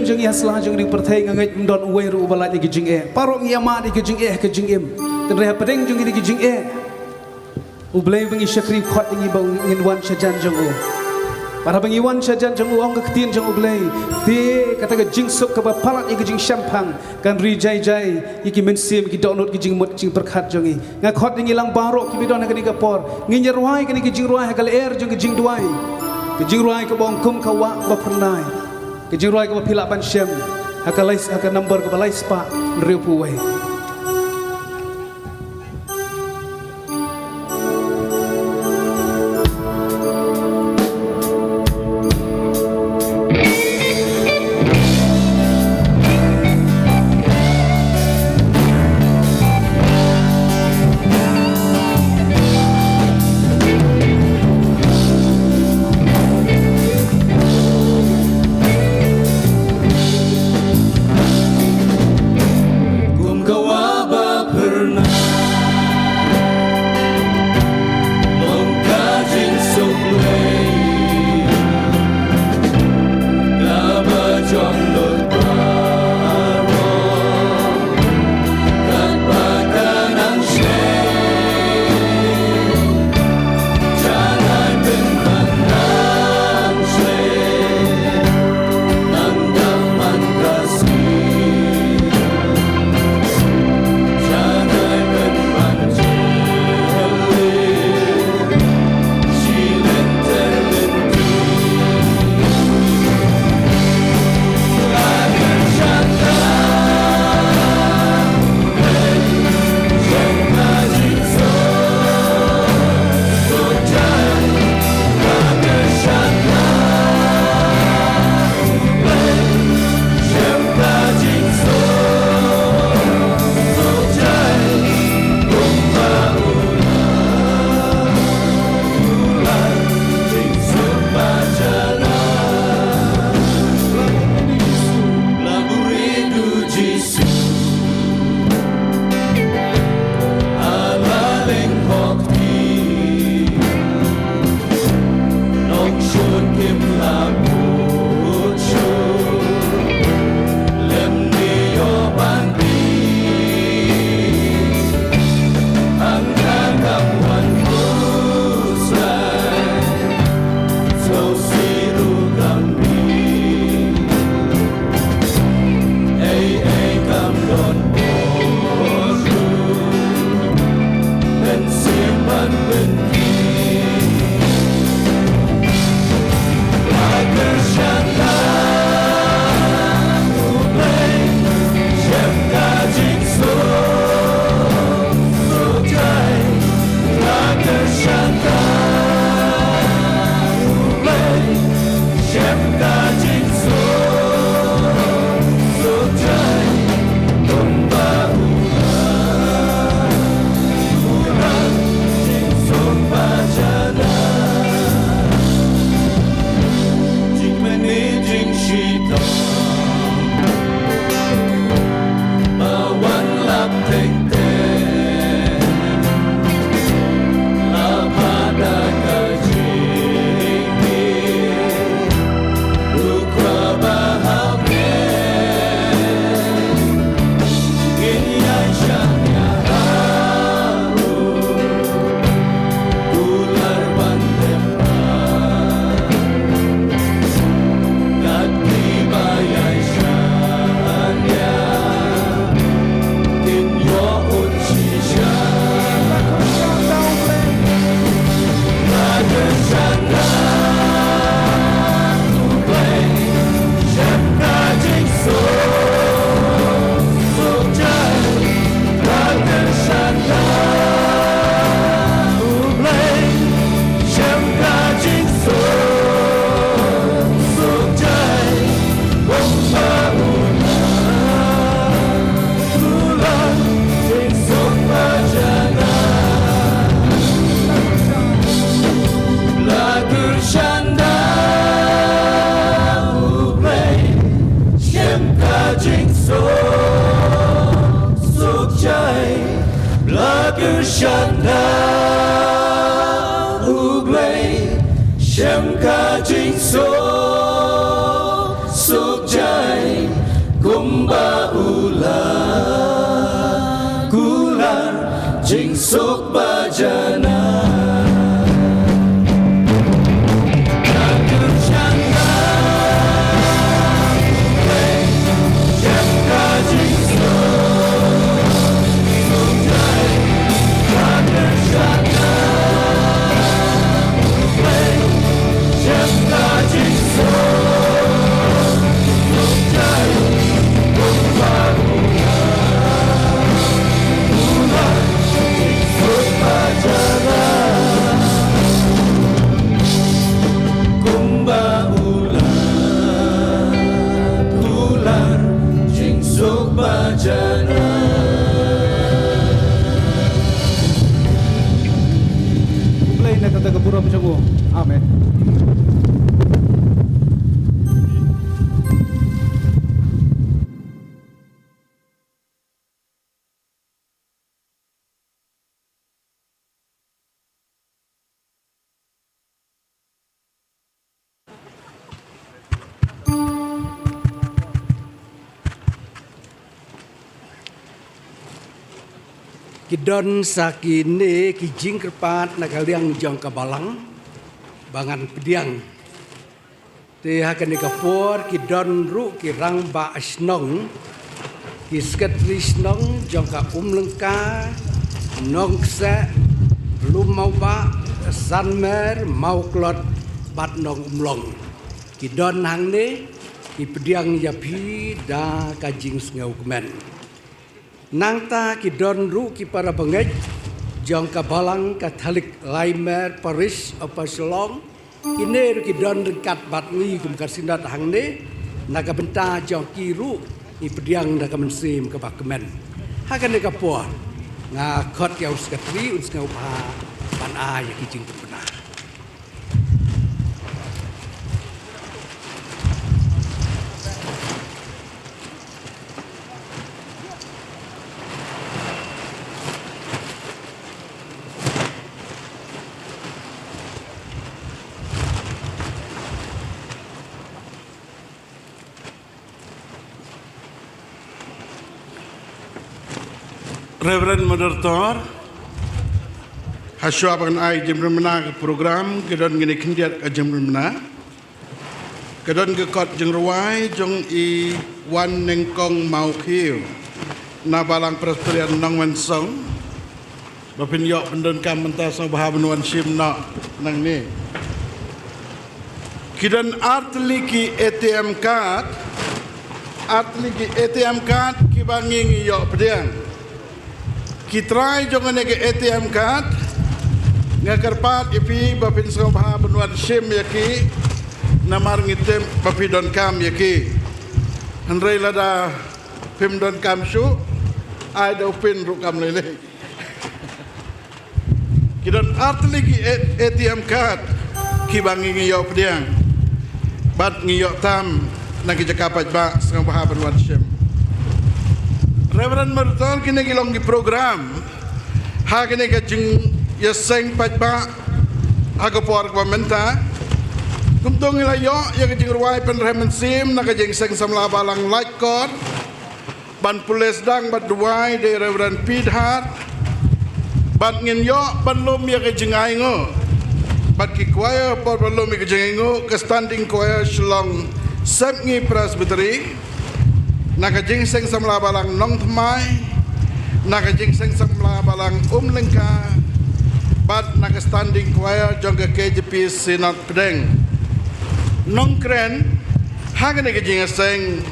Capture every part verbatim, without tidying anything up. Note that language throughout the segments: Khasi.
jong ngi ha sla jong kane ka pyrthei, nga ngeit ym don uwei ruh uba lait ïa ki jingeh. Baroh ngi ïa mad ïa ki jingeh, ki jingim. Hynrei hapdeng jong kine ki jingeh, U Blei ba ngi shakri u khot ïa ngi ba ngin wan shajan jong u. Bad haba ngi wan shajan jong u, ong ka ktien jong U Blei, te kata ka jingsuk kaba palat ïa ka jingshemphang kan ri jai jai ïa ki mynsiem, ki dohnud, ki jingmut, ki jingpyrkhat jong ngi. Nga khot ïa ngi lang baroh kiba don ha kane ka por, ngin ïa rwai kane ka jingrwai ha ka lyer jong ka jingduwai, ka jingrwai kaba ong kum ka wah ba phyrnai, ka jingrwai kaba phi lah ban shem ha ka lai, ha ka number kaba lai spah hynriewphew wei. Kum ka wah ba phyrnai, long ka jingsuk Blei, kaba jong lut baroh, katba ka nang shlei. Shem ka jingsuk, suk jai, Ba u la kular jingsuk ba jana. Kumba u la kular jingsuk ba jana. Blei na kata ka burom jong u. Amen. Ki don sa kine ki jingkyrpad na ka liang jong ka balang ba ngan pdiang. Te ha kane ka por ki don ruh ki rangbah shnong, ki sekretari shnong jong ka Umlyngka, Nongkseh, Lum Mawbah, Sanmer, Mawklot bad Nongumlong. Ki don hangne, ki pdiang ïa phi da ka jingsngew kmen. Nangta ki don ruh ki para bangeit jong ka Balang Katholik Laimer Parish Upper Shillong. Kine ruh ki don ryngkat bad ngi kum ka Synod hangne, na ka bynta jong ki ruh ngi pdiang da ka mynsiem kaba kmen. Ha kane ka por nga khot ïa u sekretari un sngewbha ban ai ïa ki jingkyrpad. Reverend Moderator, hashwa ba ngan ai jingpynbna ka program, ka don kine khyndiat ka jingpynbna. Ka don ka kot jingrwai jong i Wan Nengkong Mawkhiew na Balang Presbyterian Nongmensong. Ba phin ïoh pyndonkam mynta sngewbha ban wan shim noh nangne. Ki don artylli ki A T M card, artylli ki A T M card kiba ngi ngi ïoh pdiang. Ki trai jong kane ka A T M card nga kyrpad ïa phi ba phin sngewbha ban wan shim ïa ki. Namar ngi tip ba phi donkam ïa ki. Hynrei lada phim donkam shuh, ai da u pin ruh kam lei lei. Ki don artylli ki A-, A T M card kiba ngi ngi ïoh pdiang bad ngi ïoh tam na ki jaka paidbah, sngewbha ban wan shim. Reverend Moderator, kine ki long ki program ha kane ka jingïaseng paidbah ha ka por kaba mynta. Kumto ngi la ïoh ïa ka jingrwai pynrhem mynsiem na ka jingseng samla balang Laitkor. Ban pule sdang bad duwai da i Reverend Pete Hart. Bad ngin ïoh ban lum ïa ka jingainguh bad ki choir por ban lum ïa ka jingainguh, ka Standing Choir Shillong Sepngi Presbytery. Na ka jingseng samla balang Nongthymmai, na ka jingseng samla balang Umlyngka, bad na ka Standing Choir jong ka K J P Synod Pdeng. Nongkren ha kane ka jingïaseng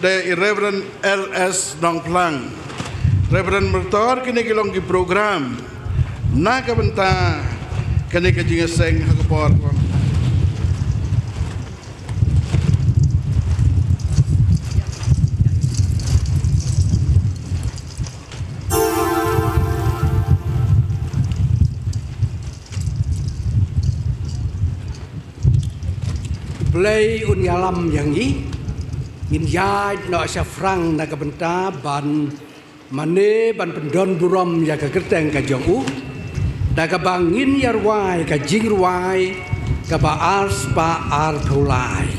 da i Reverend L S Nongphlang. Reverend Moderator, kine ki long ki program na ka bynta kane ka jingïaseng ha ka por. Blei un ïalam ïa ngi, ngin ïaid noh shaphrang na ka bynta ban mane ban pyndon burom ïa ka kyrteng ka jong u da kaba ngin ïa rwai ka jingrwai kaba ar spah arphew lai.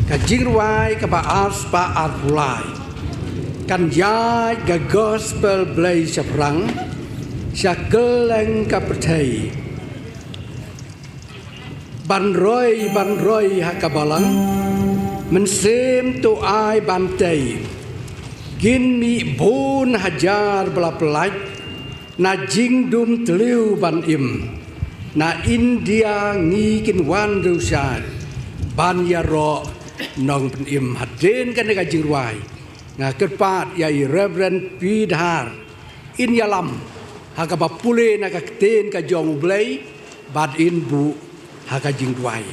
Ka jingrwai kaba ar spah arphew lai. Kan ïaid ka gospel Blei shaphrang sha kylleng ka pyrthei. Ban roi, ban roi ha ka balang, mynsiem to ai ban tei. Kin mih bun hajar ba la pyllait, na jingdum tliw ban im. Na India ngi kin wan riewshad, ban ïaroh nongpynim. Hadien kane ka jingrwai, nga kyrpad ïa i Reverend P Dhar, in ïalam ha kaba pule na ka ktien ka jong U Blei, bad in buh ha ka jingduwai.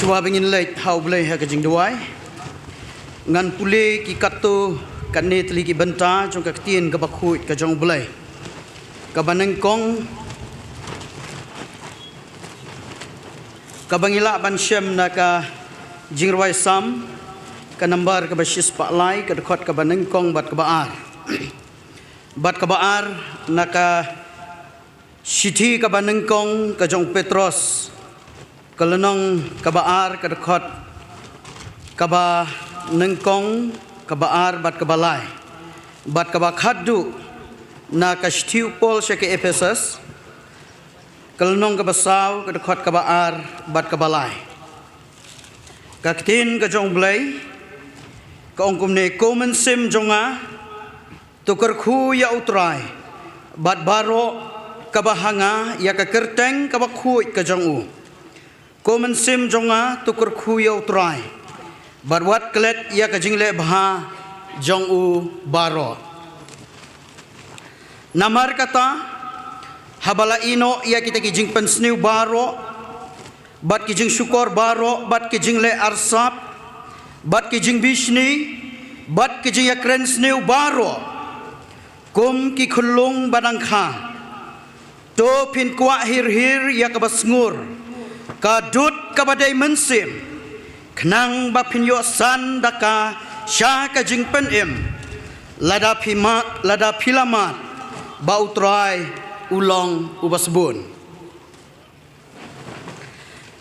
Shuwa ba ngin leit ha U Blei ha ka jingduwai, ngan pule ki katto katne tylli ki bynta jong ka ktien kaba khuid ka jong U Blei. Kaba nyngkong, kaba ngi lah ban shem na ka jingrwai Salm, ka nambar kaba shispah lai, ka dkhot kaba nyngkong bad kaba ar. Bad kaba ar na ka shithi kaba nyngkong ka jong u Petros, ka lynnong kaba ar, ka dkhot kaba nyngkong, kaba ar bad kaba lai. Bad kaba khatduh na ka shithi u Paul sha ki Ephesus, ka lynnong kaba saw, ka dkhot kaba ar bad kaba lai. Ka ktien ka jong U Blei ka ong kumne: Ko mynsiem jong nga, to kyrkhu ïa U Trai, bad baroh kaba ha nga, ïa ka kyrteng kaba khuid ka jong u. Ko mynsiem jong nga, to kyrkhu ïa U Trai, bad wat klet ïa ka jingleh bha jong u baroh. Namar kata, haba la ïehnoh ïa kita ki jingpynsniew baroh, bad ki jingshukor baroh, bad ki jingleh arsap, bad ki jingbishni, bad ki jingïakren sniew baroh, kum ki khunlung ba dang kha, to phin kwah hir hir ïa kaba sngur, ka dud kaba dei mynsiem, khnang ba phin ïoh san da ka sha ka jingpynim, lada phi mad, lada phi la mad ba U Trai u long uba sbun.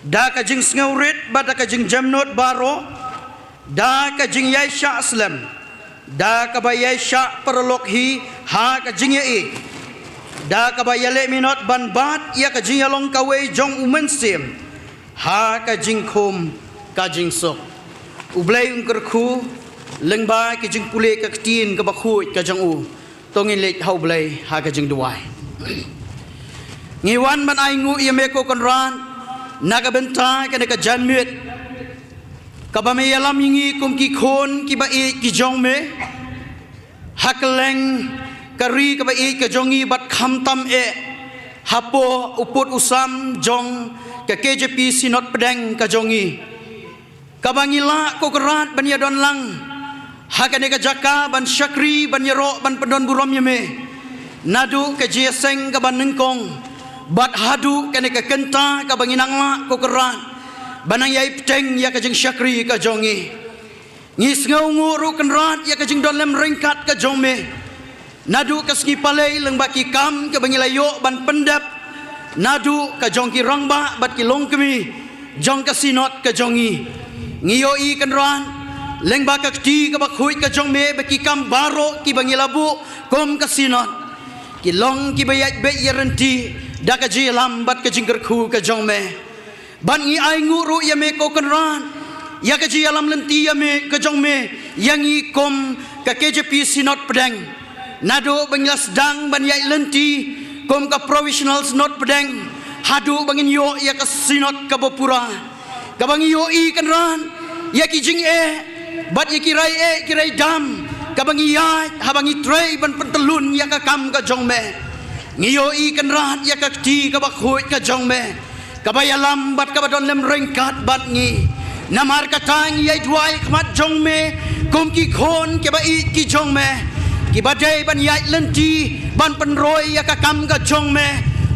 Da ka jingsngewrit bad da ka jingjemnud baroh, da ka jingïaishah slem, da kaba ïaishah paralok hi ha ka jingïaieit, da kaba ïaleh minot ban bat ïa ka jingïalong kawei jong u mynsiem ha ka jingkhum ka jingsuk. U Blei un kyrkhu lyngba ki jingpule ka ktien kaba khuid ka jong u. To ngin leit ha U Blei ha ka jingduwai. Ngi wan ban ainguh ïa me ko Kynrad na ka bynta kane ka janmiet kaba me ïalam ïa ngi kum ki khun kiba ïeit ki jong me, ha kylleng ka ri kaba ïeit ka jong ngi, bad khamtam eh hapoh u pud u sam jong ka K J P Synod Pdeng ka jong ngi, kaba ngi lah ko Kynrad ban ïadon lang ha kane ka jaka ban shakri, ban ïaroh, ban pyndon burom ïa me, naduh ka jingïaseng kaba nyngkong bad haduh kane ka kynta kaba ngi nang lah ko Kynrad ban nang ïai bteng ïa ka jingshakri ka jong ngi. Ngi sngewnguh ruh Kynrad ïa ka jingdon lem ryngkat ka jong me, naduh ka sngi palei lyngba ki kam kaba ngi la ïoh ban pyndep, naduh ka jong ki rangbah bad ki longkmie jong ka Synod ka jong ngi. Ngi ïohi Kynrad, lyngba ka kti kaba khuid ka jong me, ba ki kam baroh kiba ngi la buh kum ka Synod, ki long kiba ïaid beit ïaryntih da ka jingïalam bad ka jingkyrkhu ka jong me. Bad ngi ainguh ruh ïa me ko Kynrad ïa ka jingïalam lynti ïa me, ka jong me, ïa ngi kum ka K J P Synod Pdeng, naduh ba ngi la sdang ban ïaid lynti kum ka Provisional Synod Pdeng, haduh ba ngin ïoh ïa ka Synod kaba pura, kaba ngi ïohi Kynrad ïa ki jingeh bad ïa ki rai eh ki rai dam kaba ngi ïaid haba ngi trei ban pyntyllun ïa ka kam ka jong me. Ngi ïohi Kynrad ïa ka kti kaba khuid ka jong me, kaba ïalam bad kaba don lem ryngkat bad ngi. Namar kata ngi ïai duwai khmat jong me kum ki khun kiba ïeit ki jong me, kiba dei ban ïaid lynti ban pynroi ïa ka kam ka jong me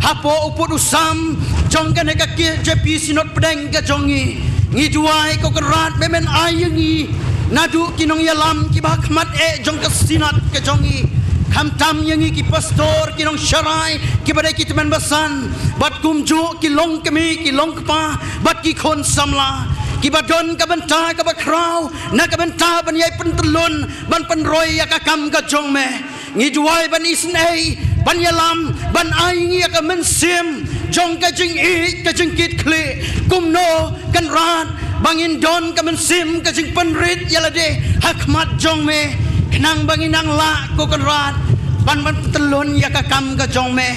hapoh u pud u sam jong kane ka K J P Synod Pdeng ka jong ngi. Ngi duwai ko Kynrad, me men ai ïa ngi naduh ki nongïalam kiba ha khmat eh jong ka Synod ka jong ngi, khamtam ïa ngi ki pastor, ki nongsharai kiba dei ki tymmen basan, bad kumjuh ki longkmie, ki longkpa bad ki khun samla, kiba don ka bynta kaba khraw na ka bynta ban ïai pyntyllun ban pynroi ïa ka kam ka jong me. Ngi duwai ban isynei, ban ïalam, ban ai ïa ngi ïa ka mynsiem jong ka jingïeit, ka jingkitkhlieh, kumno Kynrad ba ngin don ka mynsiem ka jingpynrit ïa lade ha khmat jong me, khnang ba ngin nang lah ko Kynrad ban, ban pyntyllun ïa ka kam ka jong me.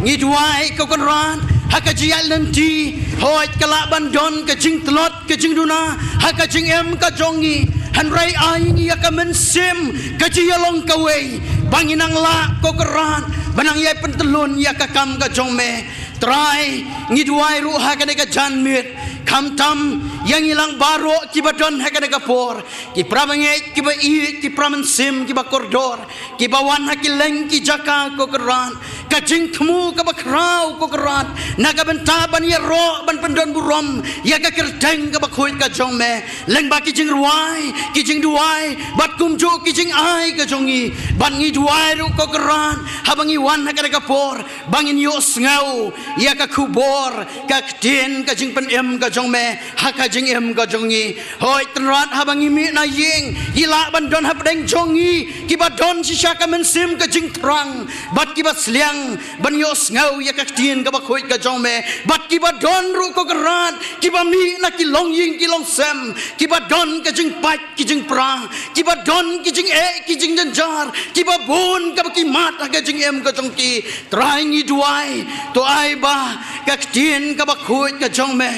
Ngi duwai ko Kynrad, ha ka jingïaid lynti, hooid ka lah ban don ka jingtlot, ka jingduna ha ka jingim ka jong ngi, hynrei ai ïa ngi ïa ka mynsiem ka jingïalong kawei, ba ngin nang lah ko Kynrad ban nang ïai pyntyllun ïa ka kam ka jong me. Trai, ngi duwai ruh ha kane ka janmiet, khamtam ïa ngi lang baroh kiba don ha kane ka por, ki para bangeit kiba ïeit, ki para mynsiem kiba kordor, kiba wan ha ki leng ki jaka ko Kynrad, ka jingthmu kaba khraw ko Kynrad na ka bynta ban ïaroh, ban pyndon burom ïa ka kyrteng kaba khuid ka jong me, lyngba ki jingrwai, ki jingduwai bad kumjuh ki jingai ka jong ngi. Bad ngi duwai ruh ko Kynrad, haba ngi wan ha kane ka por, ba ngin ïohsngew ïa ka khubor, ka ktien ka jingpynim ka jong me ha ka jingim ka jong ngi. Hooid Kynrad, haba ngi mih na ïing, ngi lah ban don hapdeng jong ngi kiba don shisha ka mynsiem ka jingthrang bad kiba sliang ban ïohsngew ïa ka ktien kaba khuid ka jong me, bad kiba don ruh ko Kynrad kiba mih na ki longïing ki longsem, kiba don ka jingpait ki jingpra, kiba don ki jingeh ki jingjynjar, kiba bun kaba ki mad ha ka jingim ka jong ki. Trai ngi duwai, to ai ba ka ktien kaba khuid ka jong me,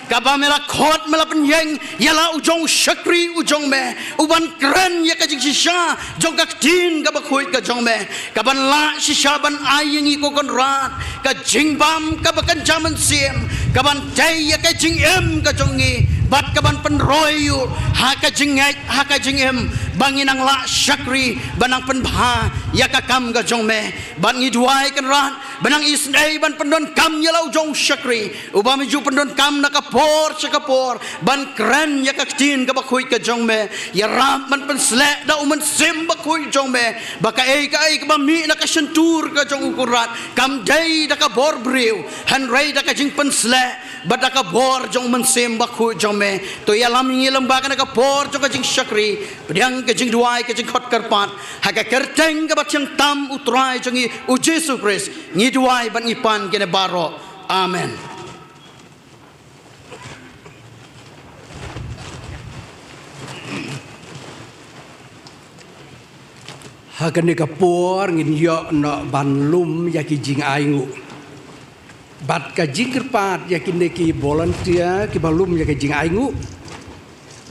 kaba me la khot me la pynïeng ïa la u jong u shakri u jong me, u ban kren ïa ka jingshisha jong ka ktien kaba khuid ka jong me, ka ban lah shisha ban ai ïa ngi ko Kynrad ka jingbam kaba kynja mynsiem, ka ban tei ïa ka jingim ka jong ngi bad ka ban pynroi ïa u ha ka jingngeit ha ka jingim, ba ngin nang lah shakri ban nang pynbha ïa ka kam ka jong me. Bad ngi duwai Kynrad ba nang isynei ban pyndonkam ïa la u jong u shakri, uba me ju pyndonkam na ka por sha ka por ban kren ïa ka ktien kaba khuid ka jong me. Ïarap ban pynsleh da u mynsiem bakhuid jong me, ba kaei kaei kaba mih na ka shyntur ka jong u Kynrad kam dei da ka bor briew, hynrei da ka jingpynsleh bad da ka bor jong u mynsiem bakhuid jong me. To ïalam ïa ngi lem bad ka na ka por jong ka jingshakri, pdiang ka jingduwai ka jingkhot kyrpad ha ka kyrteng kaba thiang tam u Trai jong ngi u Jisu Khrist ngi duwai bad ngi pan kine baroh. Amen. Ha kane ka por ngin ïoh noh ban lum ïa ki jingainguh bad ka jingkyrpad ïa kine ki volunteer kiba lum ïa ka jingainguh,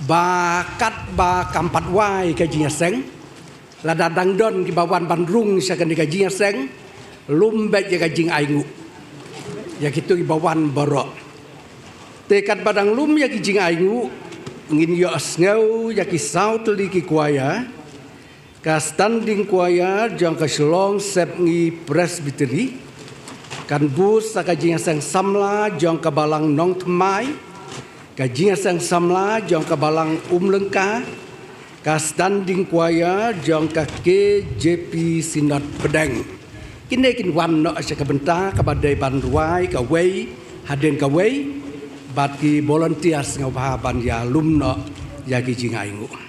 ba katba kam pat wai ka jingïaseng, lada dang don kiba wan ban rung sha kane ka jingïaseng, lum beit ïa ka jingainguh ïa kito kiba wan baroh. Te katba dang lum ïa ki jingainguh, ngin ïohsngew ïa ki saw tylli ki choir. Ka standing choir jong ka Shillong Sepngi Presbytery kan bus sa ka jingïaseng samla jong ka Balang Nongthymmai, ka jingïaseng samla jong ka Balang Umlyngka, ka standing choir jong ka K J P Synod Pdeng. Kine kin wan noh sha ka bynta kaba dei ban rwai kawei hadien kawei, bad ki volunteers sngewbha ban ïa lum noh ïa ki jingainguh.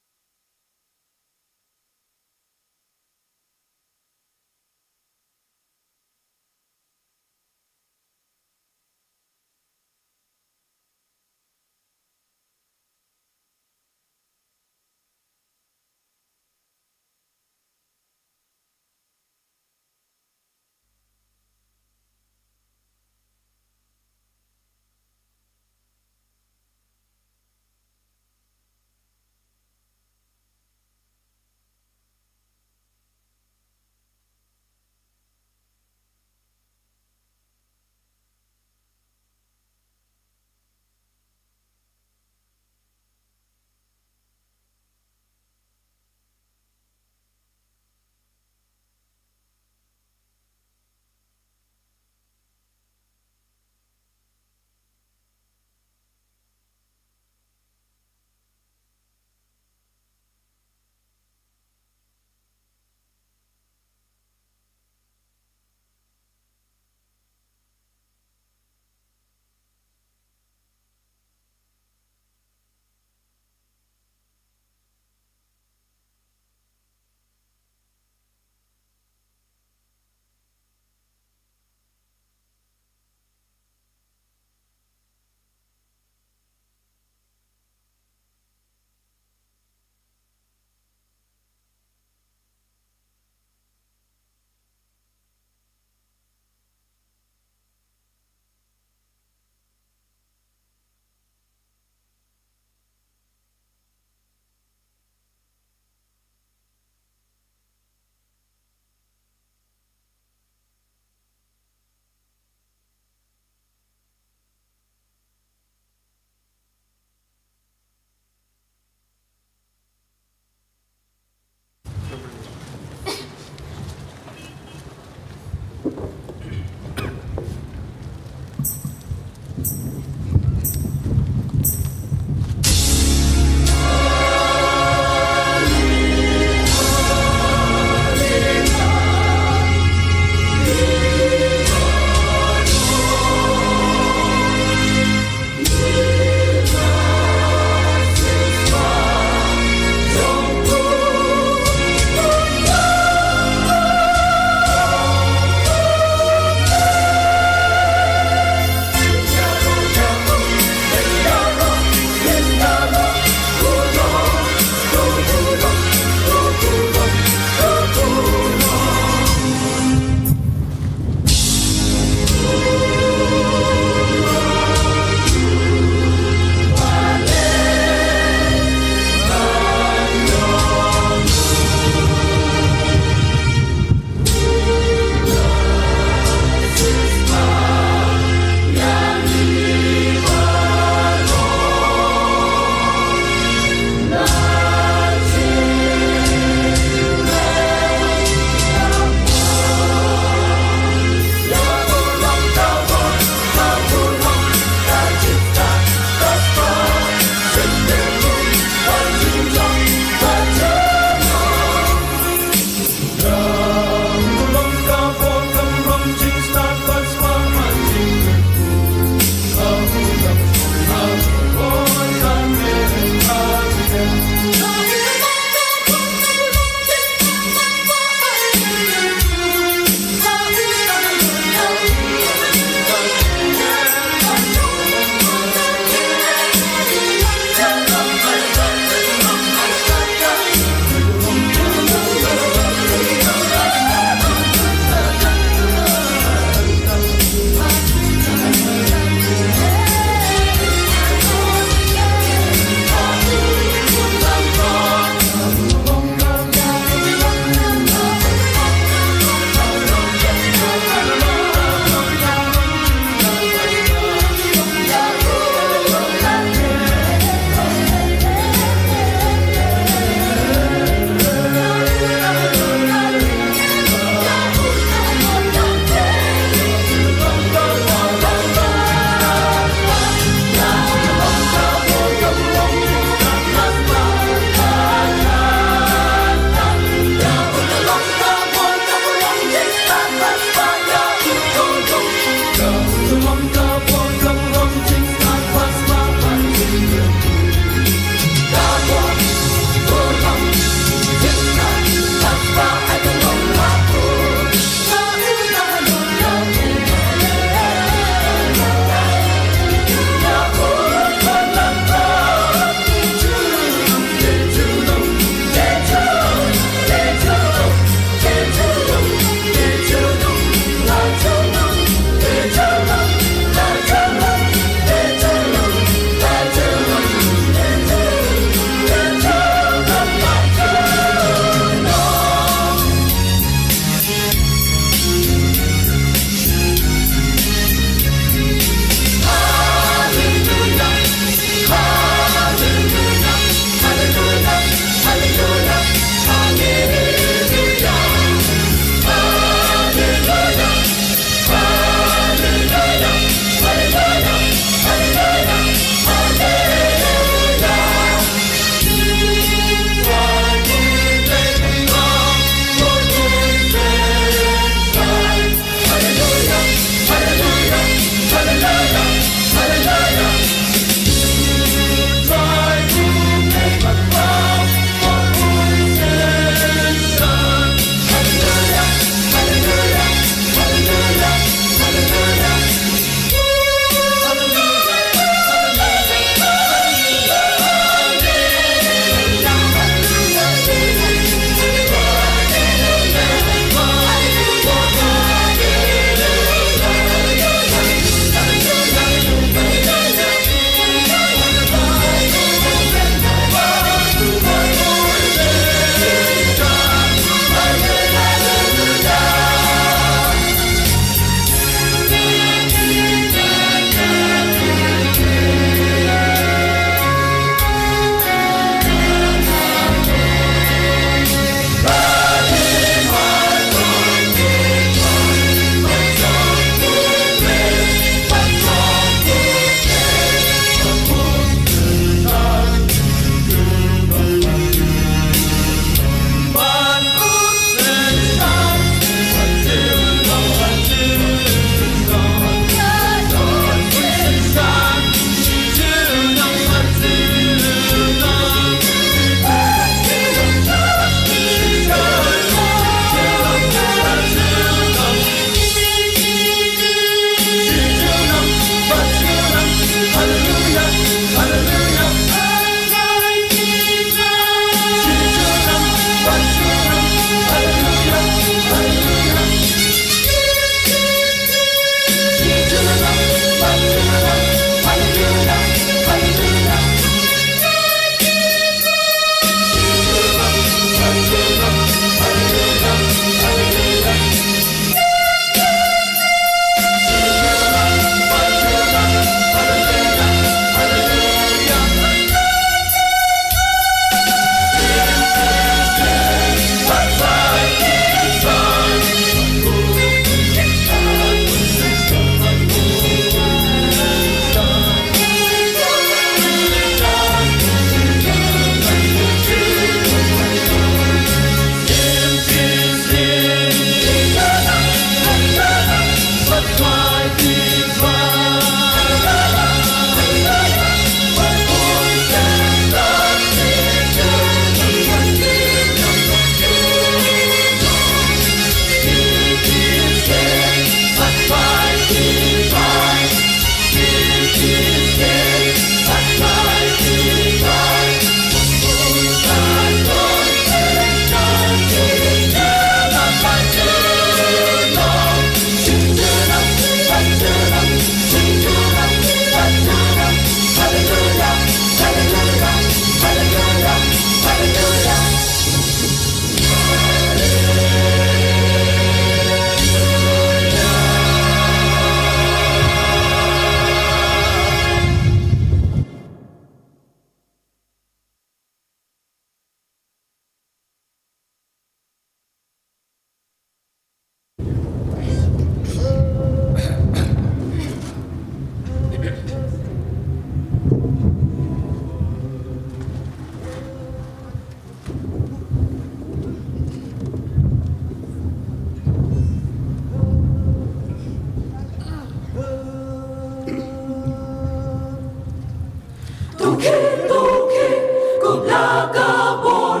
Ka bor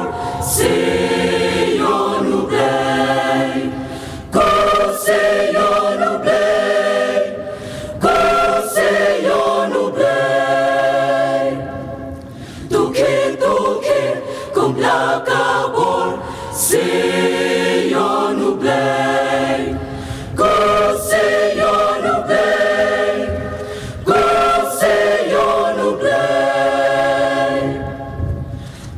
Sion U Blei, ko Sion U Blei, ko Sion U Blei. To khie, to khie kum la ka bor Sion U Blei, ko Sion U Blei, ko Sion U Blei.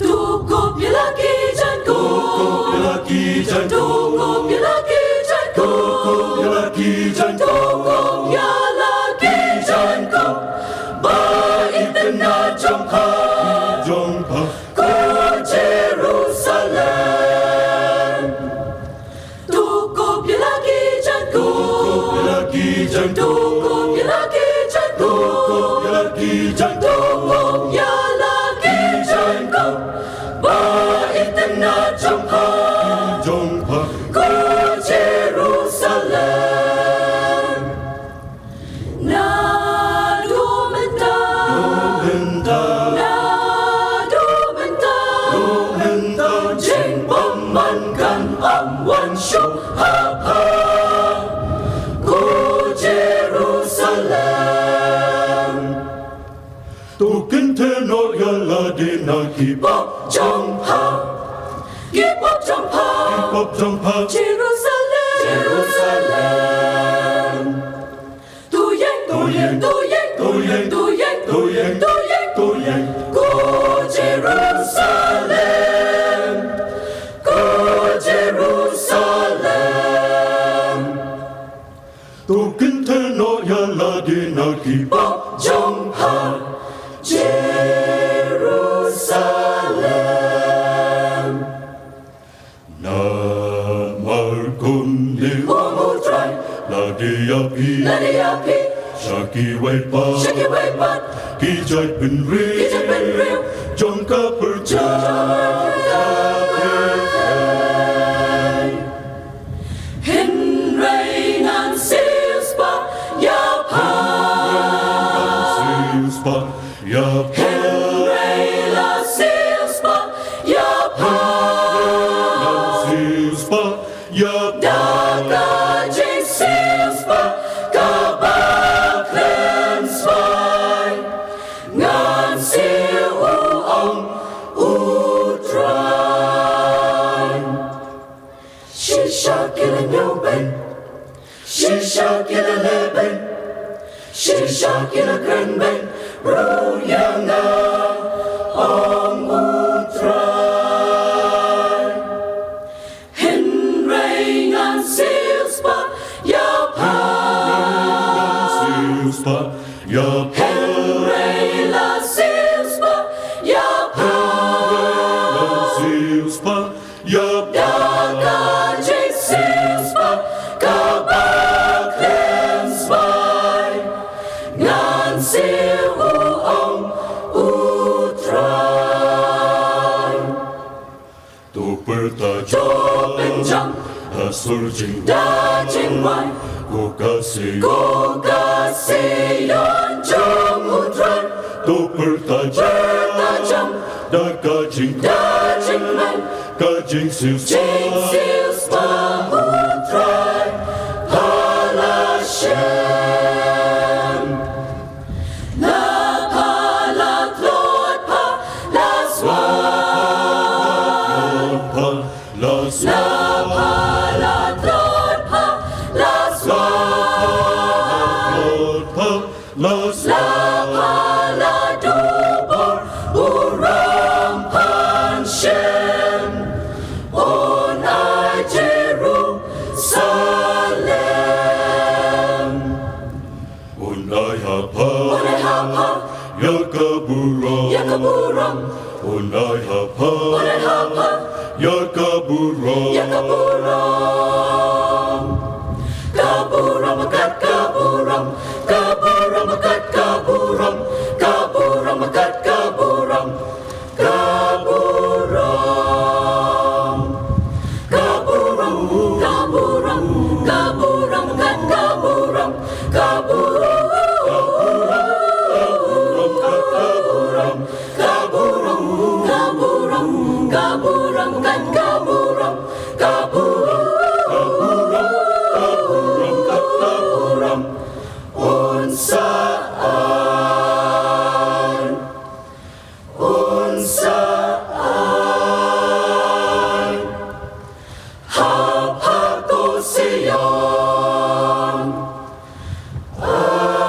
To kop ïa la ki jaiñkup, to kop ïa la ki jaiñkup, to kop ïa la ki jaiñkup, to kop ïa la ki jaiñkup, to kop ïa la ki jaiñkup ba itynnad jong pha, jong pha, ko Jerusalem. To kop ïa la ki jaiñkup, to kop ïa la ki jaiñkup, to kop ïa la ki jaiñkup, to kop ïa la ki jaiñkup, to kop ïa la ki jaiñkup ba itynnad jong pha, jong pha, ko Jerusalem. Naduh mynta, naduh mynta, naduh mynta, naduh mynta, jingbymman kan ym wan shuh ha pha, ko Jerusalem. To kynthei noh ïa lade na ki pop jong pha, ki pop jong pha, ki pop jong pha, Jerusalem, Jerusalem. To ïeng, to ïeng, to ïeng, to ïeng, to ïeng, to ïeng, to ïeng, to ïeng, ko Jerusalem, ko Jerusalem. To kynthei noh ïa lade na ki pop jong pha, Jerusalem. Namar kumne, um, U Trai, lade ïa phi, lade ïa phi, sha kiwei pat, sha kiwei pat, ki jaitbynriew, ki jaitbynriew jong ka pyrthei, jong ka pyrthei. Hynrei ngan siewspah ïa pha, ngan siewspah ïa pha, hynrei la siewspah ïa pha, ngan siewspah ïa pha, da ka jingsiewspah kaba khlem swai, ngan siew, u ong U Trai. Shisha ki la ñiewbeiñ, shisha ki la lehbeiñ, shisha ki la krenbeiñ ruh ïa nga, ong U Trai. Hynrei ngan siewspah ïa pha, ngan siewspah ïa pha, hynrei la siewspah ïa pha, ngan siewspah ïa pha, da ka jingsiewspah kaba khlem swai, ngan siew, u ong U Trai. To pyrta, to pynjam ha sur jingda jingrwai, ko ka Sion, ko ka Sion jong U Trai. To pyrta, pyrta jam da ka jing, da jingkmen, ka jingsiewspah, jingsiewspah U Trai ha la shem. La pha, la tlot pha, la swa. La pha, la swa. La pha, la tlot pha, la swa. La pha, la tlot pha, la swa. La pha, la dubor, burom phan shem. Un ai Jerusalem. Un ai ha pha, un ai ha pha ïa ka burom, ïa ka burom. Un ai ha pha, un ai ha pha ïa ka burom, ïa ka burom. Ka burom kat ka burom, ka burom kat ka burom, ka burom kat ka burom. Ka burom, ka burom, ka burom, ka burom kat ka burom, ka burom, ka burom, ka burom, ka burom, ka burom. Sa ai, un sa ai, ha phato Sion. Amen.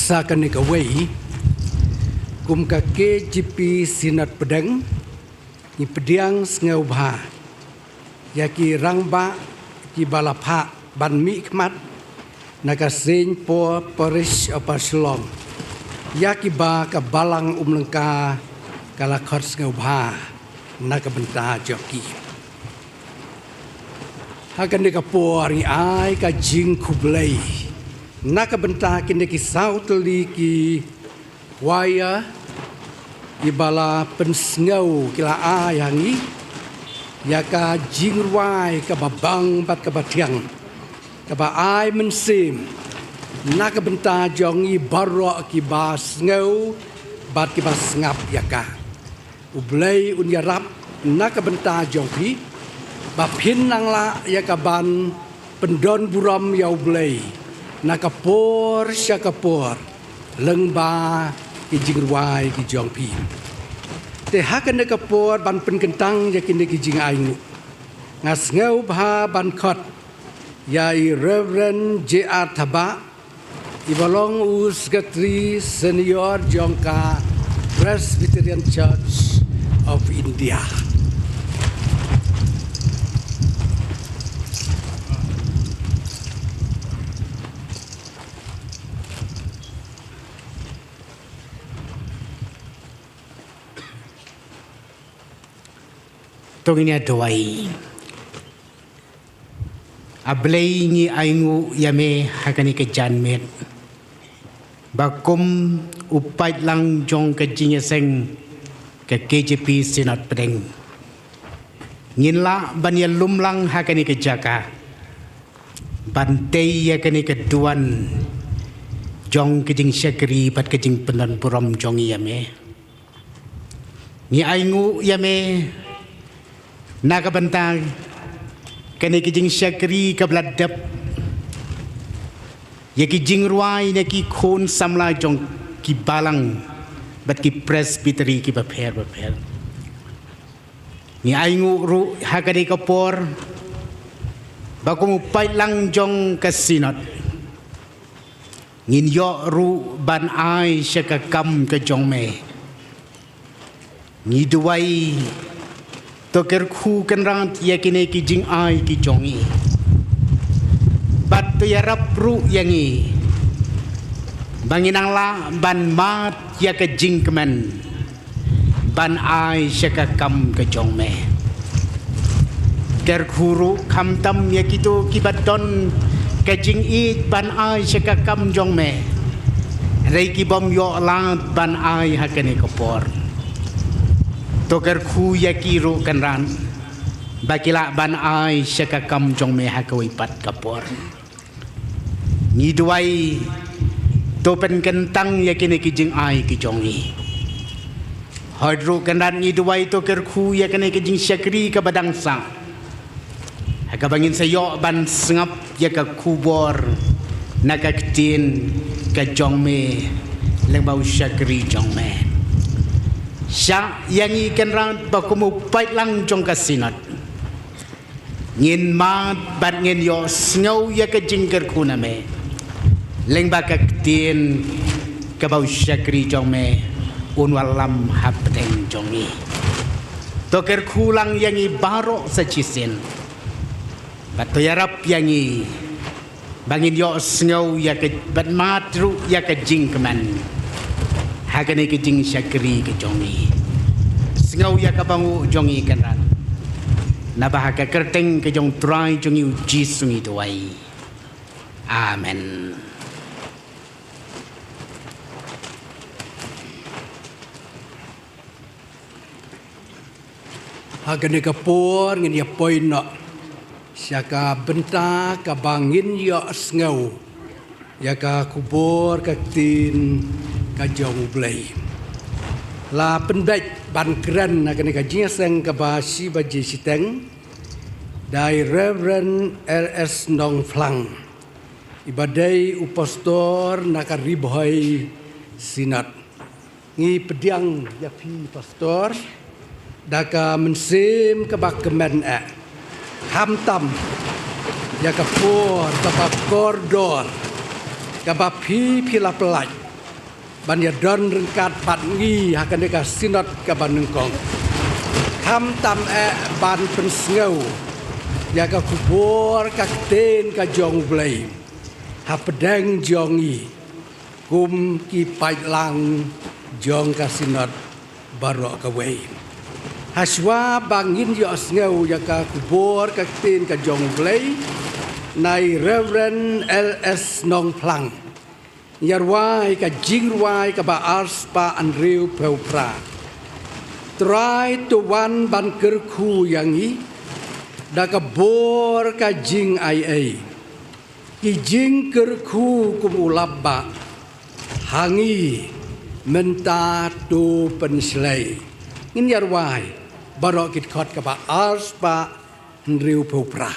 Sa kane kawei, kum ka K J P Synod Pdeng, ngi pdiang sngewbha ïa ki rangbah kiba la phah ban mihkhmat na ka Saint Paul Parish Upper Shillong, ïa kiba ka Balang Umlyngka ka la khot sngewbha na ka bynta jong ki. Ha kane ka por ngi ai ka jingkhublei na ka bynta kine ki saw tylli ki choir kiba la pynsngew, ki la ai ha ngi ïa ka jingrwai kaba bang bad kaba thiang, kaba ai mynsiem na ka bynta jong ngi baroh kiba sngew bad kiba sngap ïa ka. U Blei un ïarap na ka bynta jong phi ba phin nang lah ïa ka ban pyndon burom ïa U Blei na ka por sha ka por lyngba ki jingrwai ki jong phi. Te ha kane ka por ban pynkyntang ïa kine ki jingainguh, nga sngewbha ban khot ïa i Reverend J R Thabah, iba long u Secretary Senior jong ka Presbyterian Church of India. To ngin ïa duwai. A Blei, ngi ainguh ïa me ha kane ka janmiet ba kum u paidlang jong ka jingïaseng ka K J P Synod Pdeng, ngin lah ban ïalum lang ha kane ka jaka ban tei ïa kane ka duwan jong ka jingshakri bad ka jingpyndon burom jong ngi ïa me. Ngi ainguh ïa me na ka bynta kane ka jingshakri kaba la dep ïa ki jingrwai na ki khun samla jong ki balang bad ki presbytery kiba pher bapher. Ngi ainguh ruh ha kane ka por ba kum u paidlang jong ka Synod, ngin ïoh ruh ban ai sha ka kam ka jong me. Ngi duwai, to kyrkhu Kynrad ïa kine ki jingai ki jong ngi, bad to ïarap ruh ïa ngi ba ngin nang lah ban mad ïa ka jingkmen ban ai sha ka kam ka jong me. Kyrkhu ruh khamtam ïa kito kiba don ka jingïeit ban ai sha ka kam jong me, hynrei ki bym ïoh lad ban ai ha kane ka por. To kyrkhu ïa ki ruh Kynrad ba ki lah ban ai sha ka kam jong me ha kawei pat ka por. Ngi duwai, to pynkyntang ïa kine ki jingai ki jong ngi. Hooid ruh Kynrad, ngi duwai, to kyrkhu ïa kane ka jingshakri kaba dang sah, ha kaba ngin sa ïoh ban sngap ïa ka khubor na ka ktien ka jong me lyngba u shakri jong me. Shah ïa ngi Kynrad ba kum u paidlang jong ka Synod, ngin mad bad ngin ïohsngew ïa ka jingkyrkhu na me lyngba ka ktien kaba u shakri jong me un wallam hapdeng jong ngi. To kyrkhu lang ïa ngi baroh sa shisien, bad to ïarap ïa ngi ba ngin ïohsngew ïa ka, bad mad ruh ïa ka jingkmen ha kane ka jingshakri ka jong ngi. Sngew ïa ka banguh jong ngi Kynrad, naba ha ka kyrteng ka jong u Trai jong ngi u Jisu ngi duwai. Amen. Ha kane ka por ngin ïa poi noh sha ka bynta kaba ngin ïohsngew ïa ka khubor ka ktien ka jong U Blei. La pynbeit ban kren ha kane ka jingïaseng kaba shi baje shiteng da i Reverend L S Nongphlang, iba dei u pastor na ka Ri Bhoi Synod. Ngi pdiang ïa phi Pastor da ka mynsiem kaba kmen eh, khamtam ïa ka por kaba kordor kaba phi phi la pyllait ban ïadon ryngkat bad ngi ha kane ka Synod kaba nyngkong. Khamtam eh ban pynsngew ïa ka khubor ka ktien ka jong U Blei hapdeng jong ngi kum ki paidlang jong ka Synod baroh kawei. Hashwa ba ngin ïohsngew ïa ka khubor ka ktien ka jong U Blei, nai Reverend L S Nongphlang ngi ïa rwai ka jingrwai kaba arspah hynriewphew phra. Trai to wan ban kyrkhu ïa ngi da ka bor ka jingaiei, ki jingkyrkhu kum u lap ba ha ngi mynta to pynshlei. Ngin ïa rwai baroh ki dkhot kaba arspah hynriewphew phra.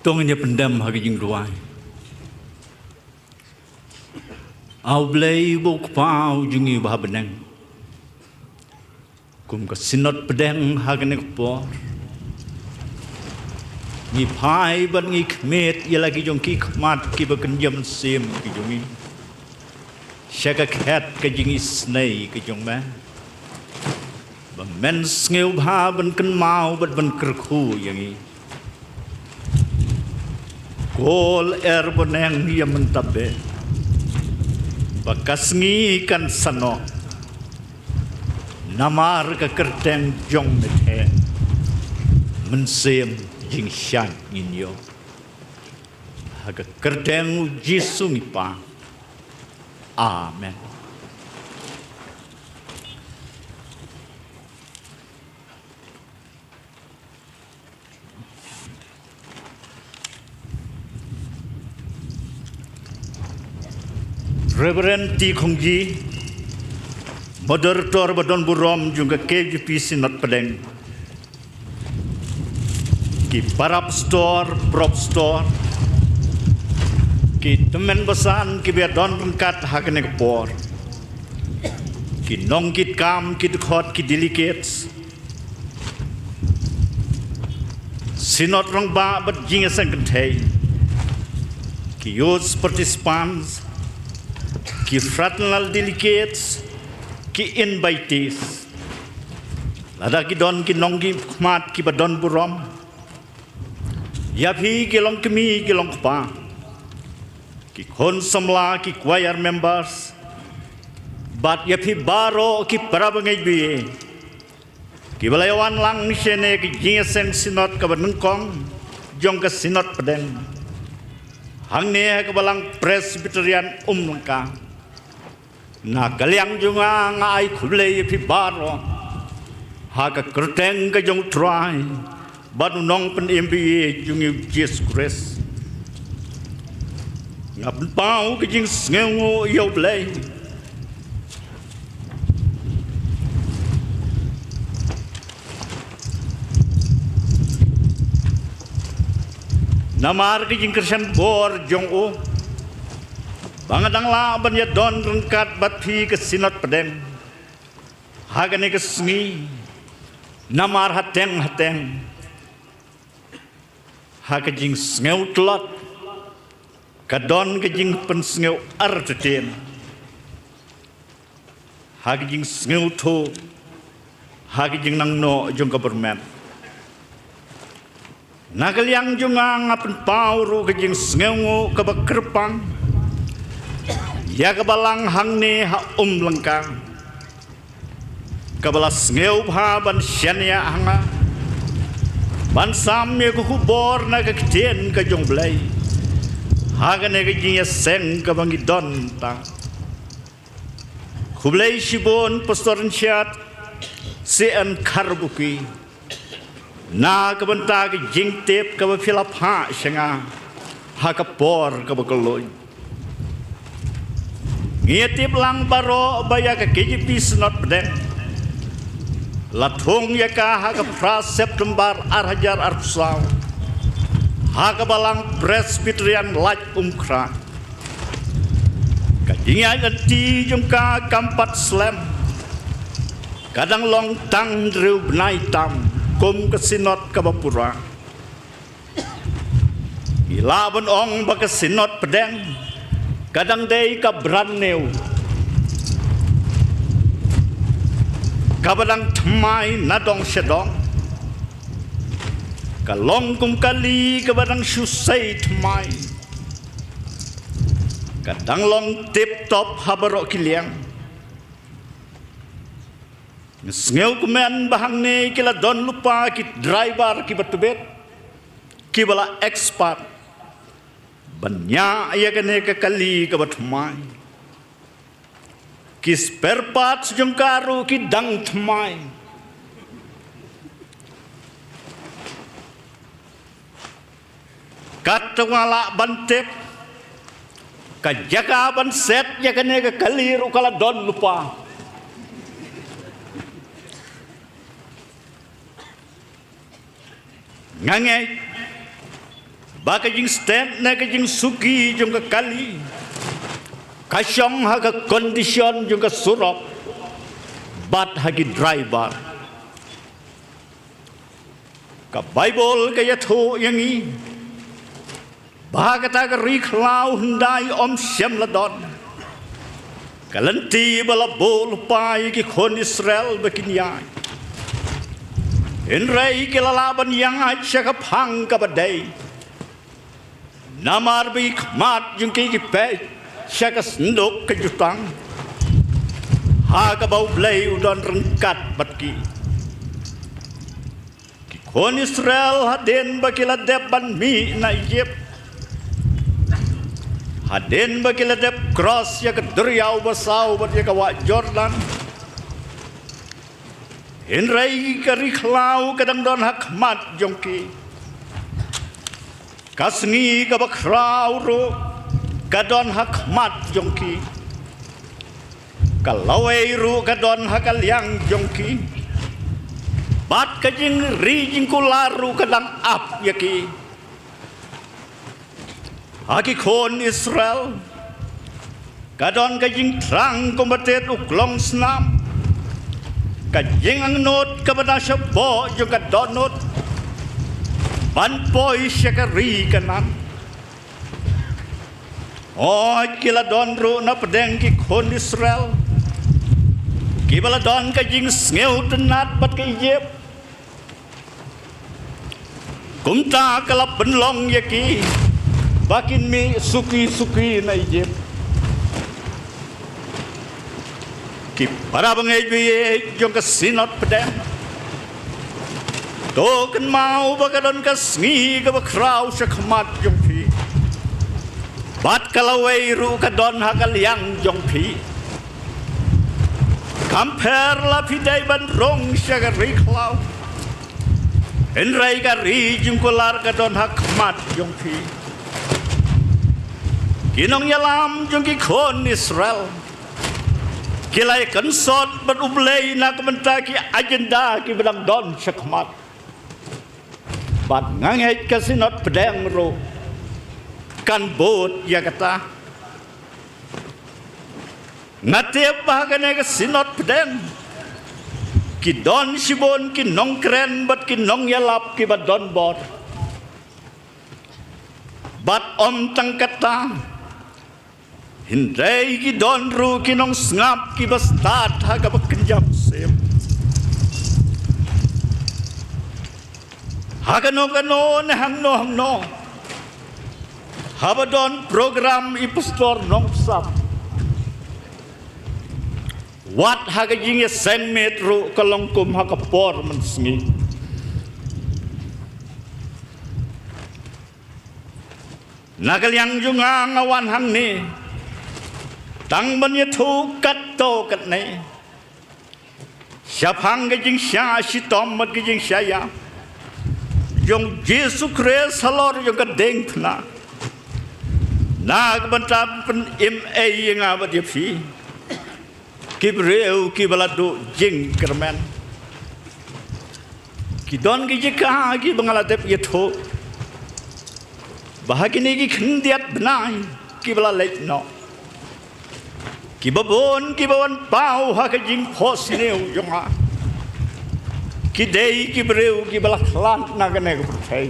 To ngin ïa pyndem ha ka jingduwai. A U Blei uba u Kpa jong ngi uba ha bneng, kum ka Synod pdeng ha kane ka por, ngi phai bad ngi khmih ïa la ki jong ki khmat kiba kynja mynsiem ki jong ngi sha ka khet ka jingisynei ka jong me, ba men sngewbha ban kynmaw bad ban kyrkhu ïa ngi. Ko lyer bneng ïa mynta bad ba ka sngi kan sa noh, namar ka kyrteng jong me te mynsiem jingshad ngin ïoh. Ha ka kyrteng u Jisu ngi pan. Amen. Reverend T Khongji, Moderator ba don burom jong ka K J P Synod Pdeng, ki para pastor, propastor, ki tymmen basan kiba ïadon ryngkat ha kane ka por, ki nongkitkam, ki dkhot, ki delegates, Synod Rangbah bad Jingïaseng Kynthei, ki youth participants, ki fraternal delegates, ki invitees, lada ki don ki nongmihkhmat kiba don burom, ïa phi ki longkmie ki longkpa, ki khun samla, ki choir members, bad ïa phi baroh ki para bangeit baieit kiba la ïawan lang shane ka jingïaseng Synod kaba nyngkong jong ka Synod Pdeng, hangne ha ka Balang Presbyterian Umlyngka. Na ka liang jong nga, nga ai khublei ïa phi baroh ha ka kyrteng ka jong U Trai bad U Nongpynim baieit jong ngi U Jisu Khrist. Nga pynpaw ka jingsngewnguh ïa U Blei. Namar ka jingkyrshan bor jong U ba nga dang lah ban ïadon ryngkat bad phi ka Synod Pdeng ha kane ka sngi, namar hateng hateng ha ka jingsngew tlot ka don ka jingpynsngew artatien, ha ka jingsngew thuh, ha ka jingnang noh jong ka byrmet. Na ka liang jong nga, nga pynpaw ruh ka jingsngewnguh kaba kyrpang ïa ka Balang hangne ha Umlyngka, kaba la sngewbha ban shaniah ha nga ban sam ïa ka khubor na ka ktien ka jong U Blei ha kane ka jingïaseng kaba ngi don mynta. Khublei shibun Pastor Richard C N Kharbuki na ka bynta ka jingtip kaba phi la phah sha nga ha ka por kaba kylluid. Ngi ïatip lang baroh ba ïa ka K J P Synod Pdeng la thung ïa ka ha ka phra September ar hajar arphew saw ha ka Balang Presbyterian Laitumkhrah. Ka jingïaid lynti jong ka kam pat slem, ka dang long tang hynriew bnai tam kum ka Synod kaba pura. Ngi lah ban ong ba ka Synod Pdeng ka dang dei ka brand new, kaba dang thymmai na dong sha dong. Ka long kum kali kaba dang shu sei thymmai. Ka dang long tip top ha baroh ki liang. Nga sngewkmen ba hangne ki la don lypa ki driver kiba tbit, kiba la expert ban ñiah ïa kane ka kali kaba thymmai. Ki spare parts jong ka ruh ki dang thymmai. Katba nga lah ban tip, ka jaka ban set ïa kane ka kali ruh ka la don lypa. Nga ngeit ba ka jingset ne ka jingsuki jong ka kali ka shong ha ka condition jong ka surok bad ha ki driver. Ka Baibl ka ïathuh ïa ngi ba ha kata ka ri khlaw hyndai ym shym la don ka lynti ba la buh lypa ïa ki khun Israel ba kin ïaid. Hynrei ki la lah ban ïaid sha ka phang kaba dei. Namar ba ki khmat jong ki ki peit sha ka synduk ka jutang, ha kaba U Blei u don ryngkat bad ki. Ki khun Israel hadien ba ki la dep ban mih na Ijipt, hadien ba ki la dep cross ïa ka duriaw basaw bad ïa ka wah Jordan, hynrei ka ri khlaw ka dang don ha khmat jong ki. Ka sngi kaba khraw ruh ka don ha khmat jong ki. Ka lawei ruh ka don ha ka liang jong ki. Bad ka jingri jingkular ruh ka dang ap ïa ki. Ha ki khun Israel ka don ka jingthrang kumba tied u klong snam, ka jingangnud kaba na shapoh jong ka dohnud ban poi sha ka ri Kanaan. Hooid, ki la don ruh na pdeng ki khun Israel kiba la don ka jingsngewtynnat bad ka Ijipt. Kumta ka la pynlong ïa ki ba kin mih suki suki na Ijipt. Ki para bangeit baieit jong ka Synod Pdeng, to kynmaw ba ka don ka sngi kaba khraw sha khmat jong phi, bad ka lawei ruh ka don ha ka liang jong phi. Kam pher la phi dei ban rung sha ka ri khlaw, hynrei ka ri jingkular ka don ha khmat jong phi. Ki nongïalam jong ki khun Israel ki la ïa kynsot bad U Blei na ka bynta ki agenda kiba dang don sha khmat. Bad nga ngeit ka Synod Pdeng ruh kan bud ïa kata. Nga tip ba ha kane ka Synod Pdeng ki don shibun ki nongkren bad ki nongïalap kiba don bor. Bad ym tang kata, hynrei ki don ruh ki nongsngap kiba stad ha kaba kynja mynsiem. Ha kano kano ne hangno hangno, haba don program i Pastor Nongsap, wat ha ka jingïaseng miet ruh ka long kum ha ka por mynsngi. Na ka liang jong nga, nga wan hangne tang ban ïathuh katto katne shaphang ka jingshah shitom bad ka jingshah ïap jong U Jisu Khrist halor jong ka diengphna, na ka bynta ban pynim ei ïa nga bad ïa phi, ki briew kiba la duh jingkyrmen. Ki don ki jaka kiba nga la dep ïathuh ba ha kine ki khyndiat bnai kiba la leit noh, kiba bun kiba wan paw ha ka jingphohsniew jong nga ki dei ki briew kiba la khlad na kane ka pyrthei.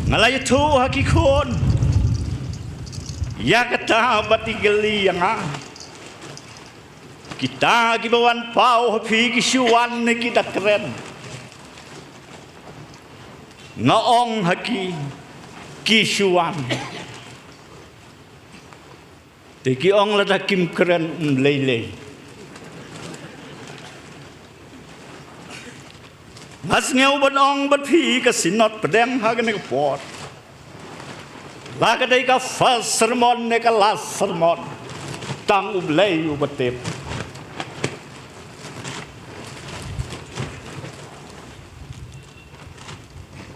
Nga la ïathuh ha ki khun ïa kata bad i kylli ïa nga, kita kiba wan paw ha phi ki shu wan ne ki da kren? Nga ong ha ki, ki shu wan. Te ki ong, lada kim kren, ym lei lei. Nga sngew ban ong bad phi, ka Synod Pdeng ha kane ka por, la ka dei ka first sermon ne ka last sermon, tang U Blei uba tip.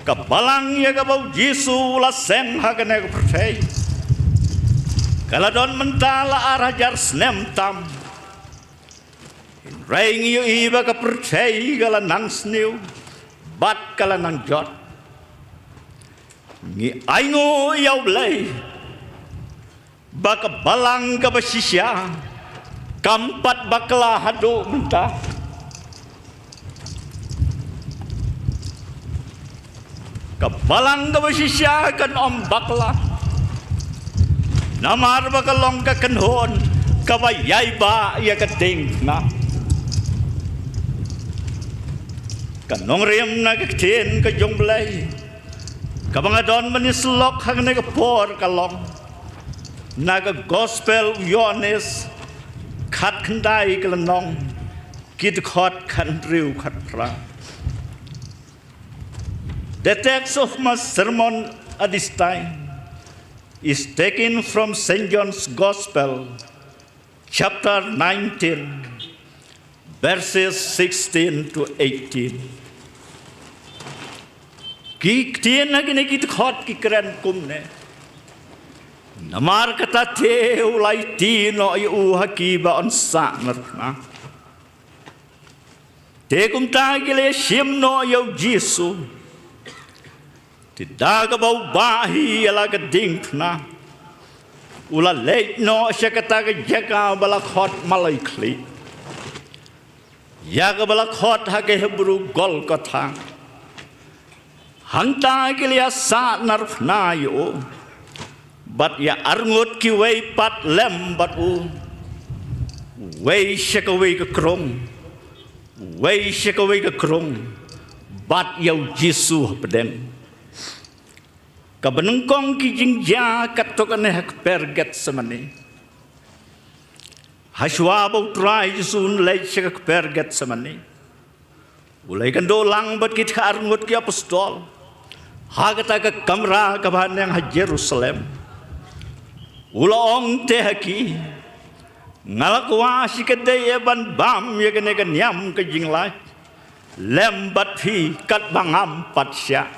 Ka balang ïa kaba U Jisu u la seng ha kane ka pyrthei ka la don mynta la ar hajar snem tam. Hynrei ngi ïohi ba ka pyrthei ka la nang sniew bad ka la nang jot. Ngi ainguh ïa U Blei ba ka balang kaba shisha kam pat bakla haduh mynta. Ka balang kaba shisha kan ym bakla, namar ba ka long ka kynhun kaba ïai bah ïa ka diengphna. Ka nongrim na ka ktien ka jong U Blei kaba nga don ban ïasyllok ha kane ka por ka long na ka Gospel u Ïoannis khatkhyndai ka lynnong, ki dkhot khathynriew khatphra. The text of my sermon at this time is taken from Saint John's Gospel, chapter nineteen, verses sixteen to eighteen. Ki ktien ha kine ki dkhot ki kren kumne: Namar kata te u la aiti noh ïa u ha ki ba yn sahnarphna. Te kumta ki la ïashim noh ïa u Jisu. Te da kaba u bah hi ïa la ka diengphna, u la leit noh sha kata ka jaka ba la khot Malaikhlieh, ïa kaba la khot ha ka Hebru Golgotha. Hangta ki la ïasahnarphna ïa u bad ïa arngut kiwei pat lem bad u, uwei sha kawei ka krung, uwei sha kawei ka krung, bad ïa u Jisu hapdeng. Kaba nyngkong ki jingjia katto katne ha kper Getsemane. Hashwa ba u Trai Jisu un leit sha ka kper Getsemane, u la ïakynduh lang bad kita arngut ki apostol ha kata ka kamra kaba haneng ha Jerusalem. U la ong te ha ki: Nga la kwah shikatdei eh ban bam ïa kane ka niam ka jinglait lem bad phi katba ngam pat shah.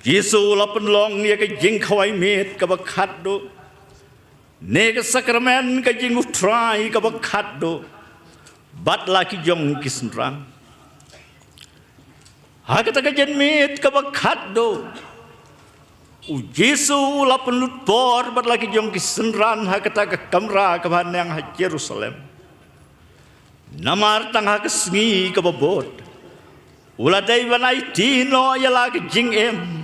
Jisu u la pynlong ïa ka jingkhawai miet kaba khatduh, ne ka sakramen ka jing U Trai kaba khatduh, bad la ki jong ki synran. Ha kata ka janmiet kaba khatduh, u Jisu u la pynlut por bad la ki jong ki synran ha kata ka kamra kaba haneng ha Jerusalem. Namar tang ha ka sngi kaba bud u la dei ban aiti noh ïa la ka jingim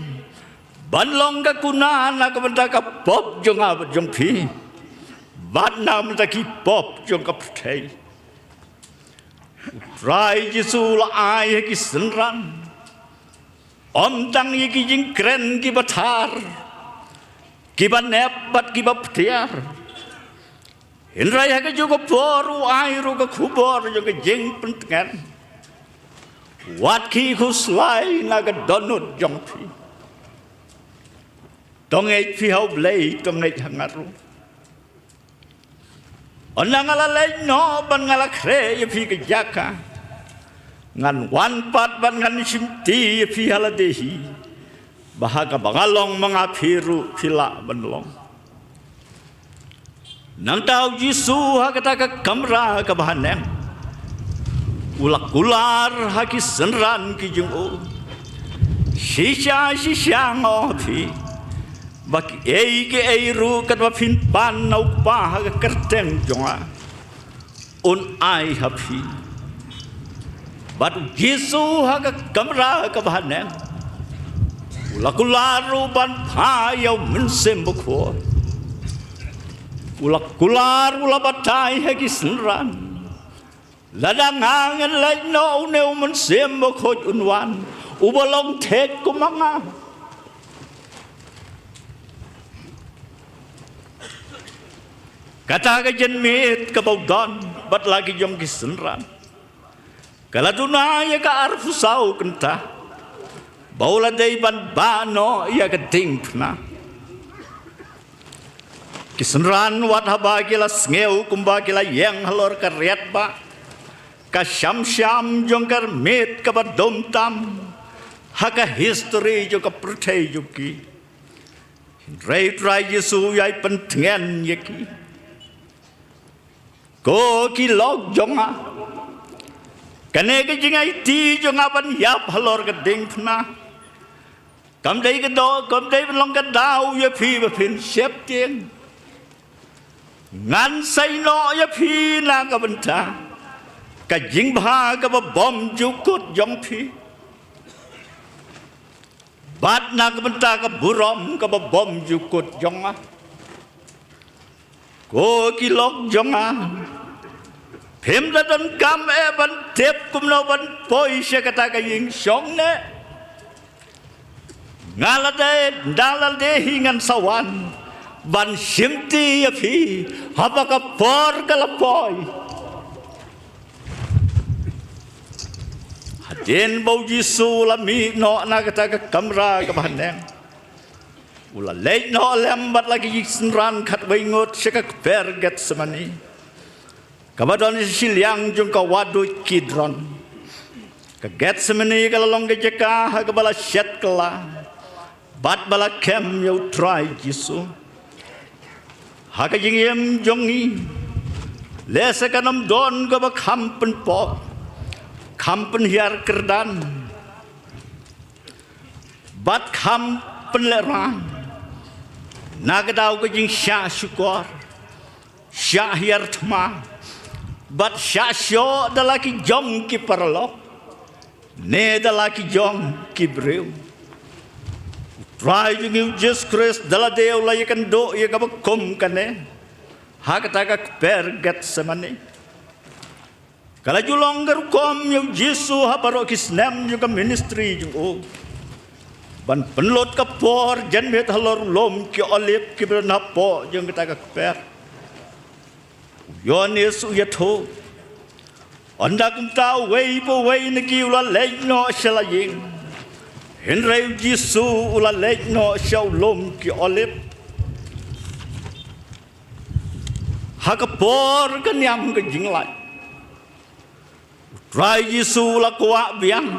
ban long ka kuna na ka bynta ka pop jong nga bad jong phi, bad na ka bynta ki pop jong ka pyrthei. U Trai Jisu u la ai ha ki synran ym tang ïa ki jingkren kiba thar, kiba nep bad kiba pyrthei, hynrei ha kajuh ka por u ai ruh ka khubor jong ka jingpyntngen: Wat khie khuslai na ka dohnud jong phi. To ngeit phi ha U Blei, to ngeit ha nga ruh. Ynda nga la leit noh bad nga la khreh ïa phi ka jaka, ngan wan pat bad ngan shimti ïa phi ha lade hi, ba ha kaba nga long ma nga phi ruh phi lah ban long. Nangta u Jisu ha kata ka kamra kaba haneng u la kular ha ki synran ki jong u: Shisha shisha nga ong ha phi, ba kiei kiei ruh katba phin pan na u Kpa ha ka kyrteng jong nga, un ai ha phi. Bad u Jisu ha ka kamra kaba haneng u la kular ruh ban phah ïa u Mynsiem Bakhuid. U la kular, u la batai ha ki synran: Lada nga ngin leit noh, une u Mynsiem Bakhuid un wan, uba long thik kum ma nga. Kata ka janmiet kaba u don bad la ki jong ki synran ka la duna ïa ka arphew saw kynta ba u la dei ban bah noh ïa ka diengphna. Ki synran wat haba ki la sngew kumba ki la ïeng halor ka riat ba ka sham sham jong ka miet kaba dum tam ha ka history jong ka pyrthei jong ki. Hynrei u Trai Jisu u ïai pyntngen ïa ki: Ko ki lok jong nga, kane ka jingaiti jong nga ban ïap halor ka diengphna kam dei ka daw, kam dei ban long ka daw ïa phi ba phin sheptieng. Ngan sei noh ïa phi na ka bynta ka jingbha kaba bymjukut jong phi, bad na ka bynta ka burom kaba bymjukut jong nga. Ko ki lok jong nga, Phim da donkam eh ban tip kumno ban poi sha kata ka ïing shong neh. Nga lade, nga lade hi ngan sa wan ban shimti ïa phi haba ka por ka la poi. Hadien ba u Jisu u la mih noh na kata ka kamra kaba haneng, u la leit noh lem bad la ki synran khatwei ngut sha ka kper Gethsemane, kaba don shiliang jong ka wahduid Kidron. Ka Gethsemane ka la long ka jaka ha kaba la shet kylla bad ba la kem ïa u Trai Jisu. Ha ka jingim jong ngi, lehse kan ym don kaba kham pynpoh, kham pynhiar kyrdan bad kham pynlehraiñ na ka daw ka jingshah shukor, shah hiar thma bad shah shoh da la ki jong ki paralok ne da la ki jong ki briew. U Trai jong ngi u Jisu Khrist da lade u la ïakynduh ïa kaba kum kane ha kata ka kper Gethsemane. Ka la ju long ka rukom ïa u Jisu ha baroh ki snem jong ka ministry jong u ban pynlut ka por janmiet halor u lum ki Olib kiba don hapoh jong kata ka kper. U Ïoannis u ïathuh, ynda kumta uwei pa uwei na ki u la leit noh sha la ïing, hynrei u Jisu u la leit noh sha u lum ki Olib. Ha ka por ka niam ka jinglait, u Trai Jisu u la kwah biang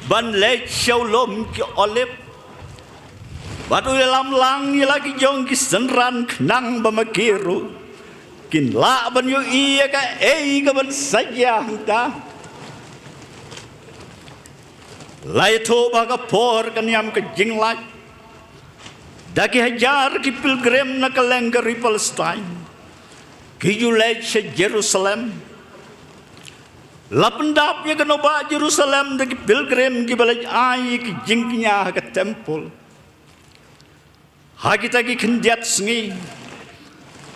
ban leit sha u lum ki Olib. Bad u ïalam lang ïa la ki jong ki synran khnang ba ma ki ruh kin lah ban ïohi ïa kaei kaban sa jia hangta. La ïathuh ba ha ka por ka niam ka jinglait, da ki hajar ki pilgrim na kylleng ka ri Palestine ki ju leit sha Jerusalem. La pyndap ïa ka nongbah Jerusalem da ki pilgrim kiba leit ai ïa ki jingkñia ha ka templ. Ha kita ki khyndiat sngi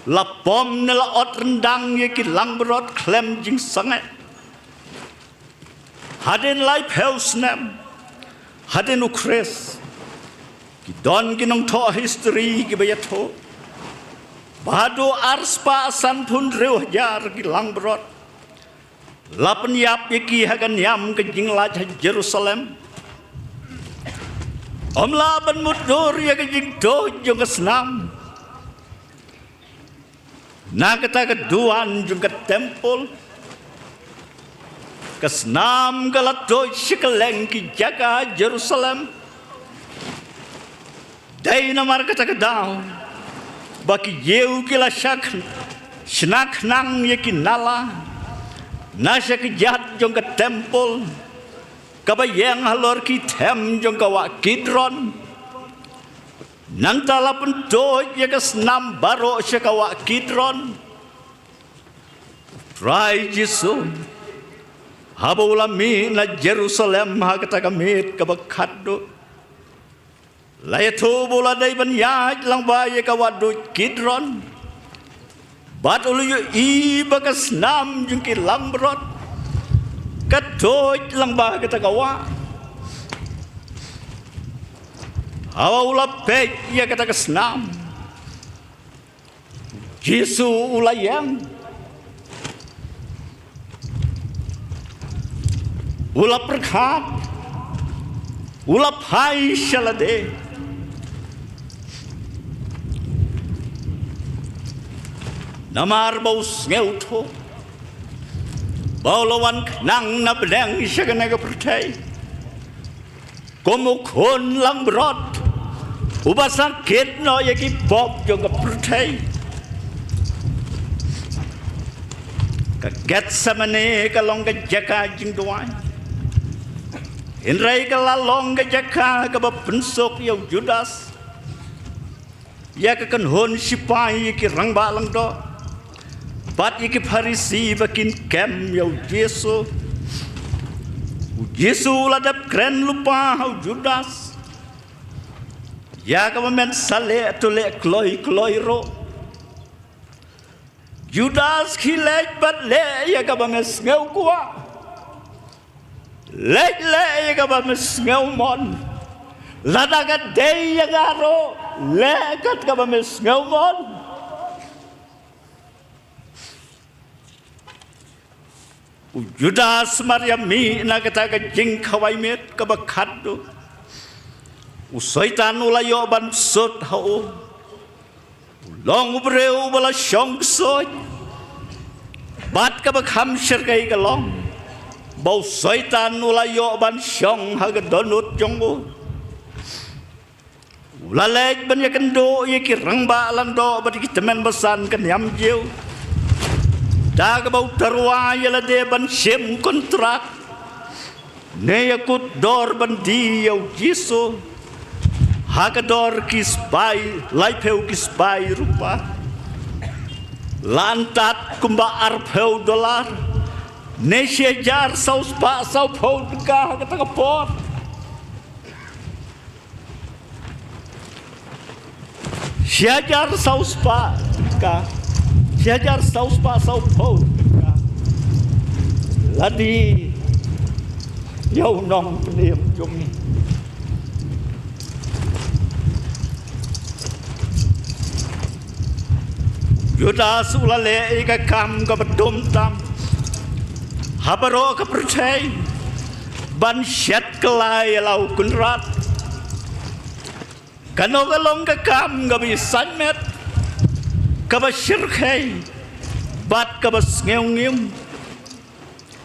la pom ne la ot ryndang ïa ki langbrot khlem jingsangeh. Hadien laiphew snem hadien u Khrist, ki don ki nongthoh history kiba ïathuh ba haduh arspah sanphew hynriew hajar ki langbrot la pynïap ïa ki ha ka niam ka jinglait ha Jerusalem. Ym lah ban mutdur ïa ka jingtuid jong ka snam. Na kata ka duwan jong ka templ, ka snam ka la tuid sha kylleng ki jaka Jerusalem. Dei namar kata ka daw ba ki Jiw ki la shna khnang ïa ki nala na sha kjat jong ka templ kaba ïeng halor ki them jong ka wah Kidron. Nangta la pyntuid ïa ka snam baroh sha ka wah Kidron. Trai Jisu, haba u la mih na Jerusalem ha kata ka miet kaba khatduh, la ïathuh ba u la dei ban ïaid lyngba ïa ka wahduid Kidron. Bad u la ïohi ba ka snam jong ki langbrot ka tuid lyngba kata ka wah. Haba u la peit ïa kata ka snam, Jisu u la ïeng. U la pyrkhat, u la phai sha lade. Namar ba u sngewthuh ba u la wan khnang na bneng sha kane ka pyrthei kum u khun langbrot uba sa kit noh ïa ki pop jong ka pyrthei. Ka Gethsemane ka long ka jaka jingduwai, hynrei ka la long ka jaka kaba pynsuk ïa u Judas, ïa ka kynhun shipai, ïa ki rangbah lyngdoh bad ïa ki Pharisi ba kin kem ïa u Jisu. U Jisu u la dep kren lypa ha u Judas ïa kaba men sa leh to leh kloi kloi ruh. Judas, khie leit bad leh ïa kaba me sngew kwah. Leit leh ïa kaba me sngew mon. Lada ka dei ïa nga ruh, leh kat kaba me sngew mon. U Judas mar ïa mih na kata ka jingkhawai miet kaba khatduh, u Soitan u la ïoh ban sut ha u. U long u briew uba la shong ksuid bad kaba kham shyrkhei ka long ba u Soitan u la ïoh ban shong ha ka dohnud jong u. U la leit ban ïakynduh ïa ki rangbah lyngdoh bad ïa ki tymmen basan ka niam Jiw, da kaba u tyrwa ïa lade ban shim kontrak ne ïakut dor ban die ïa u Jisu ha ka dor ki spah laiphew ki spah rupa, lane tad kumba arphew dollar ne shi hajar saw spah sawphew tyngka ha kata ka por. Shi hajar saw spah tyngka, shi hajar saw spah sawphew tyngka. La die ïa u nongpynim jong ngi. Judas u la leh ïa ka kam kaba dum tam ha baroh ka pyrthei ban shet kylla ïa la u Kynrad. Kano ka long ka kam kaba ïasaid met, kaba shyrkhei bad kaba sngewngim.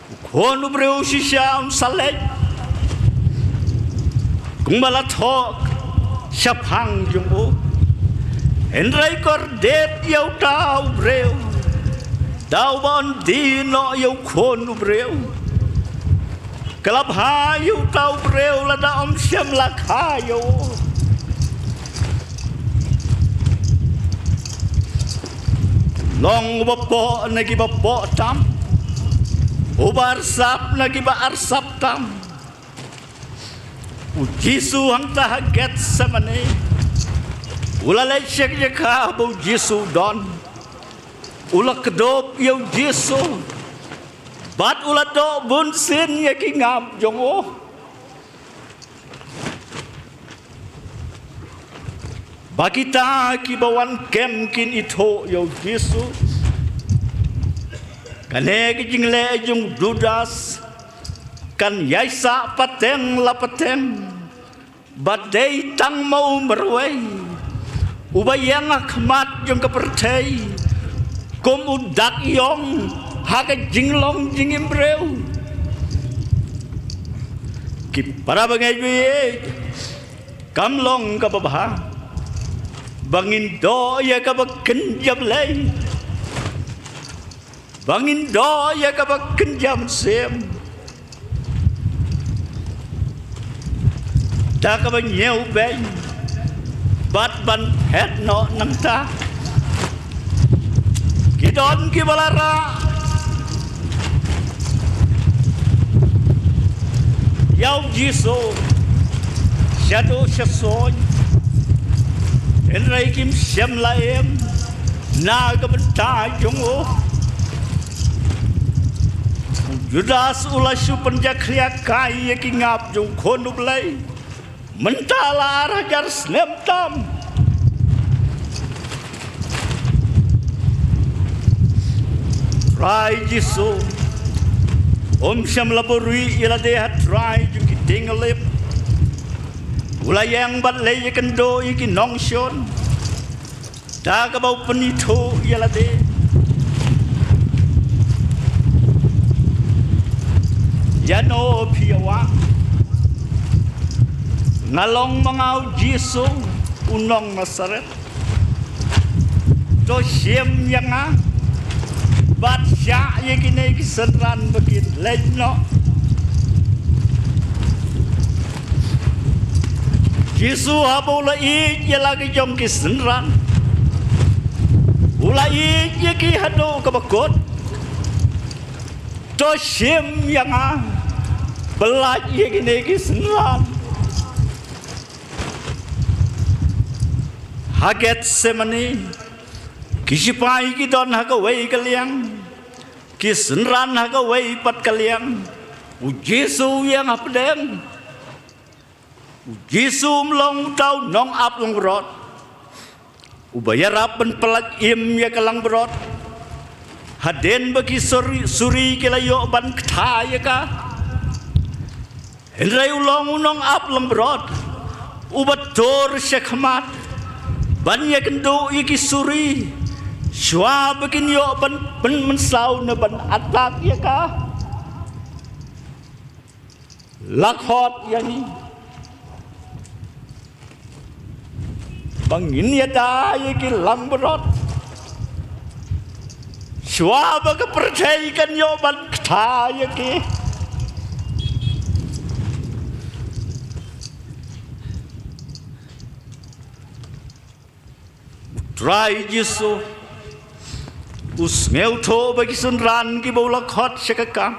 U Khun u briew shisha un sa leit kumba la thoh shaphang jong u. Hynrei kordit ïa uta u briew da uba un die noh ïa u Khun u briew. Ka la bha ïa uta u briew lada um shym la kha ïa u. Long uba poh na kiba poh tam, uba arsap na kiba arsap tam. U Jisu hangta ha Gethsemane u la leit sha ka jaka ba u Jisu u don. U la kdup ïa u Jisu bad u la doh bunsien ïa ki ngap jong u. Ba kita kiba wan kem kin ithuh ïa u Jisu. Kane ka jingleh jong u Judas kan ïaisah pateng la pateng. Ba dei tang ma u marwei uba ïeng ha khmat jong ka pyrthei kum u dak ïong ha ka jinglong jingim briew. Ki para bangeit, kam long kaba bha ba ngin doh ïa kaba kynja Blei, ba ngin doh ïa kaba kynja mynsiem, da kaba ñiewbeiñ bad ban phet noh nangta. Ki don kiba la rah ïa u Jisu shaduh shasoiñ, hynrei kim shym la im na ka bynta jong u. U Judas u la shu pynjakhlia kai ïa ki ngap jong u Khun u Blei mynta la ar hajar snem tam. Trai Jisu um shym la buhrieh ïa lade ha trai jong ki dieng lip. U la ïeng bad leit ïakynduh ïa ki nongshun da kaba u pynithuh ïa lade. Ïano phi ïa wan? Nga long ma nga u Jisu u nong Nasaret. To shim ïa nga bad shah ïa kine ki synran ba kin leit noh. Jisu haba u la ïeit ïa la ki jong ki synran, u la ïeit ïa ki haduh kaba kut. To shim ïa nga, pyllait ïa kine ki synran. Ha Gethsemane, Ki shipai ki don ha kawei ka liang, ki synran ha kawei pat ka liang. U Jisu u ïeng hapdeng. U Jisu um long uta u nongap langbrot uba ïarap ban pyllait im ïa ka langbrot. Hadien ba ki suri, suri ki la ïoh ban kta ïa ka. Hynrei u long u nongap langbrot uba tur sha khmat ban ïakynduh ïa ki suri shuwa ba kin ïoh ban pynmynsaw ne ban attack ïa ka. La khot ïa ngi ba ngin ïada ïa ki langbrot shuwa ba ka pyrthei kan ïoh ban kta ïa ki. U Trai Jisu u sngewthuh ba ki synran kiba u la khot sha ka kam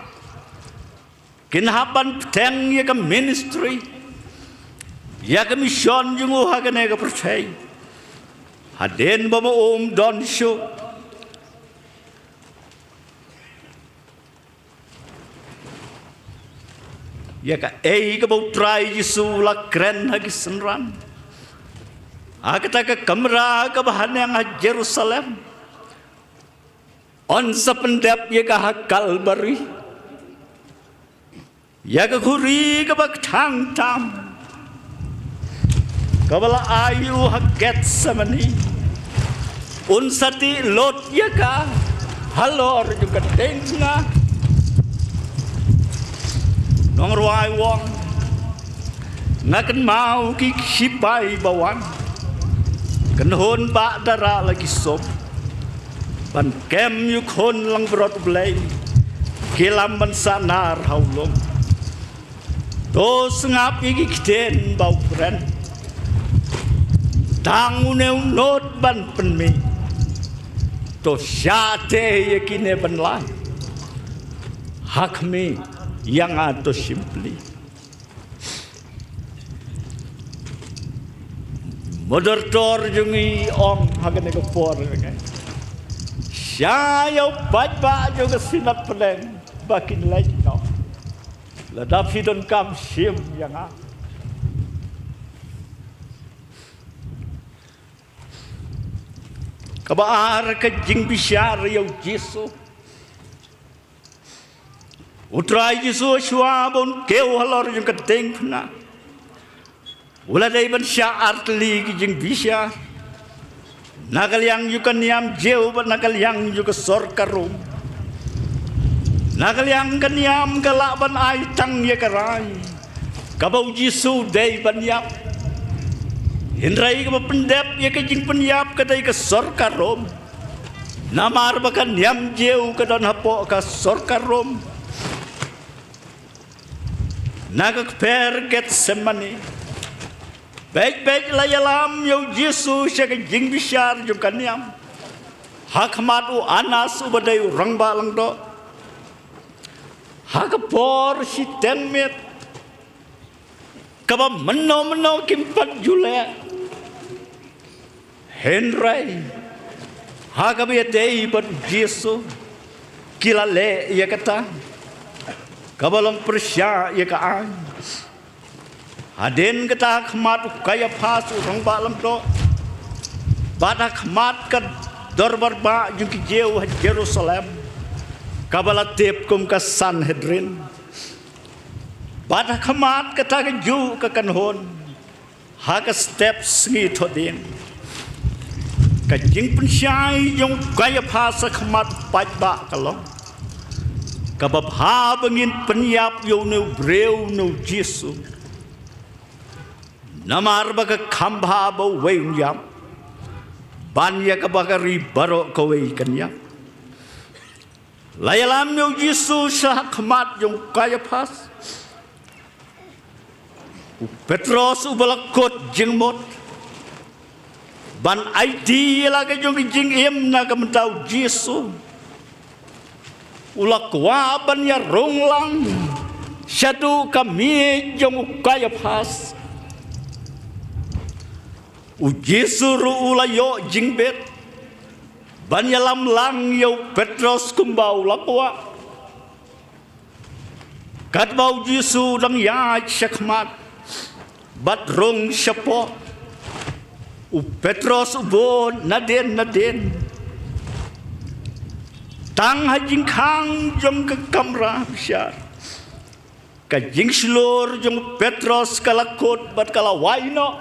kin hap ban bteng ïa ka ministry, ïa ka mission jong u ha kane ka pyrthei. Hadien ba ma um don shuh ïa kaei kaba u Trai Jisu u la kren ha ki synran, ha kata ka kamra kaba haneng ha Jerusalem, un sa pyndep ïa ka ha Kalbari, ïa ka khuri kaba kthang tam, kaba la ai u ha Gethsemane. Un sa tih lut ïa ka halor jong ka diengphna. Nongrwai u ong, nga kynmaw ki shipai ba wan, kynhun ba da rah la ki sum ban kem ïa u Khun langbrot U Blei, ki lam ban sah nar ha u lum. To sngap ïa ki ktien ba u kren. Tang une u nud ban pynmih, to shah teh ïa kine ban lait. Ha khmih ïa nga to shim pli. Moderator jong ngi ong ha kane ka por ngi, shah ïa u paidbah jong ka Synod Pdeng ba kin leit noh. Lada phi donkam shim ïa nga. Kaba ar ka jingbishar ïa u Jisu. U Trai Jisu shuwa ba un kiew halor jong ka diengphna, u la dei ban shah artylli ki jingbishar. Na ka liang jong ka niam Jiw bad na ka liang jong ka sorkar Rom. Na ka liang ka niam ka lah ban ai tang ïa ka rai kaba u Jisu u dei ban ïap. Hynrei kaba pyndep ïa ka jingpynïap ka dei ka sorkar Rom. Namar ba ka niam Jiw ka don hapoh ka sorkar Rom. Na ka kper Gethsemane, beit beit la ïalam ïa u Jisu sha ka jingbishar jong ka niam ha khmat u Anas uba dei u rangbah langdoh. Ha ka por shiteng miet kaba mynno mynno kim pat ju leh. Hynrei ha kaba ïadei bad u Jisu ki la leh ïa kata kaba long pyrshah ïa ka aiñ. Hadien kata ha khmat u Kaiaphas u rangbah langdoh bad ha khmat ka dorbar bah jong ki Jiw ha Jerusalem, kaba la tip kum ka Sanhedrin, bad ha khmat kata kajuh ka kynhun ha ka step sngi Thohdieng, ka jingpynshai jong u Kaiaphas ha khmat u paidbah ka long kaba bha ba ngin pynïap ïa une u briew, une u Jisu. Namar ba ka kham bha ba uwei un ïap ban ïa kaba ka ri baroh kawei kan ïap. La ïalam ïa u Jisu sha ha khmat jong u Kaiaphas. U Petros uba la kut jingmut ban aiti ïa la ka jong ka jingim na ka bynta u Jisu, u la kwah ban ïarung lang shaduh ka miej jong u Kaiaphas. U Jisu ruh u la ïoh jingbit ban ïalam lang ïa u Petros kumba u la kwah. Katba u Jisu u dang ïaid shakhmat bad rung shapoh, u Petros u bud nadien nadien. Tang ha jingkhang jong ka kamra bishar, ka jingshlur jong u Petros ka la kut bad ka la wai noh.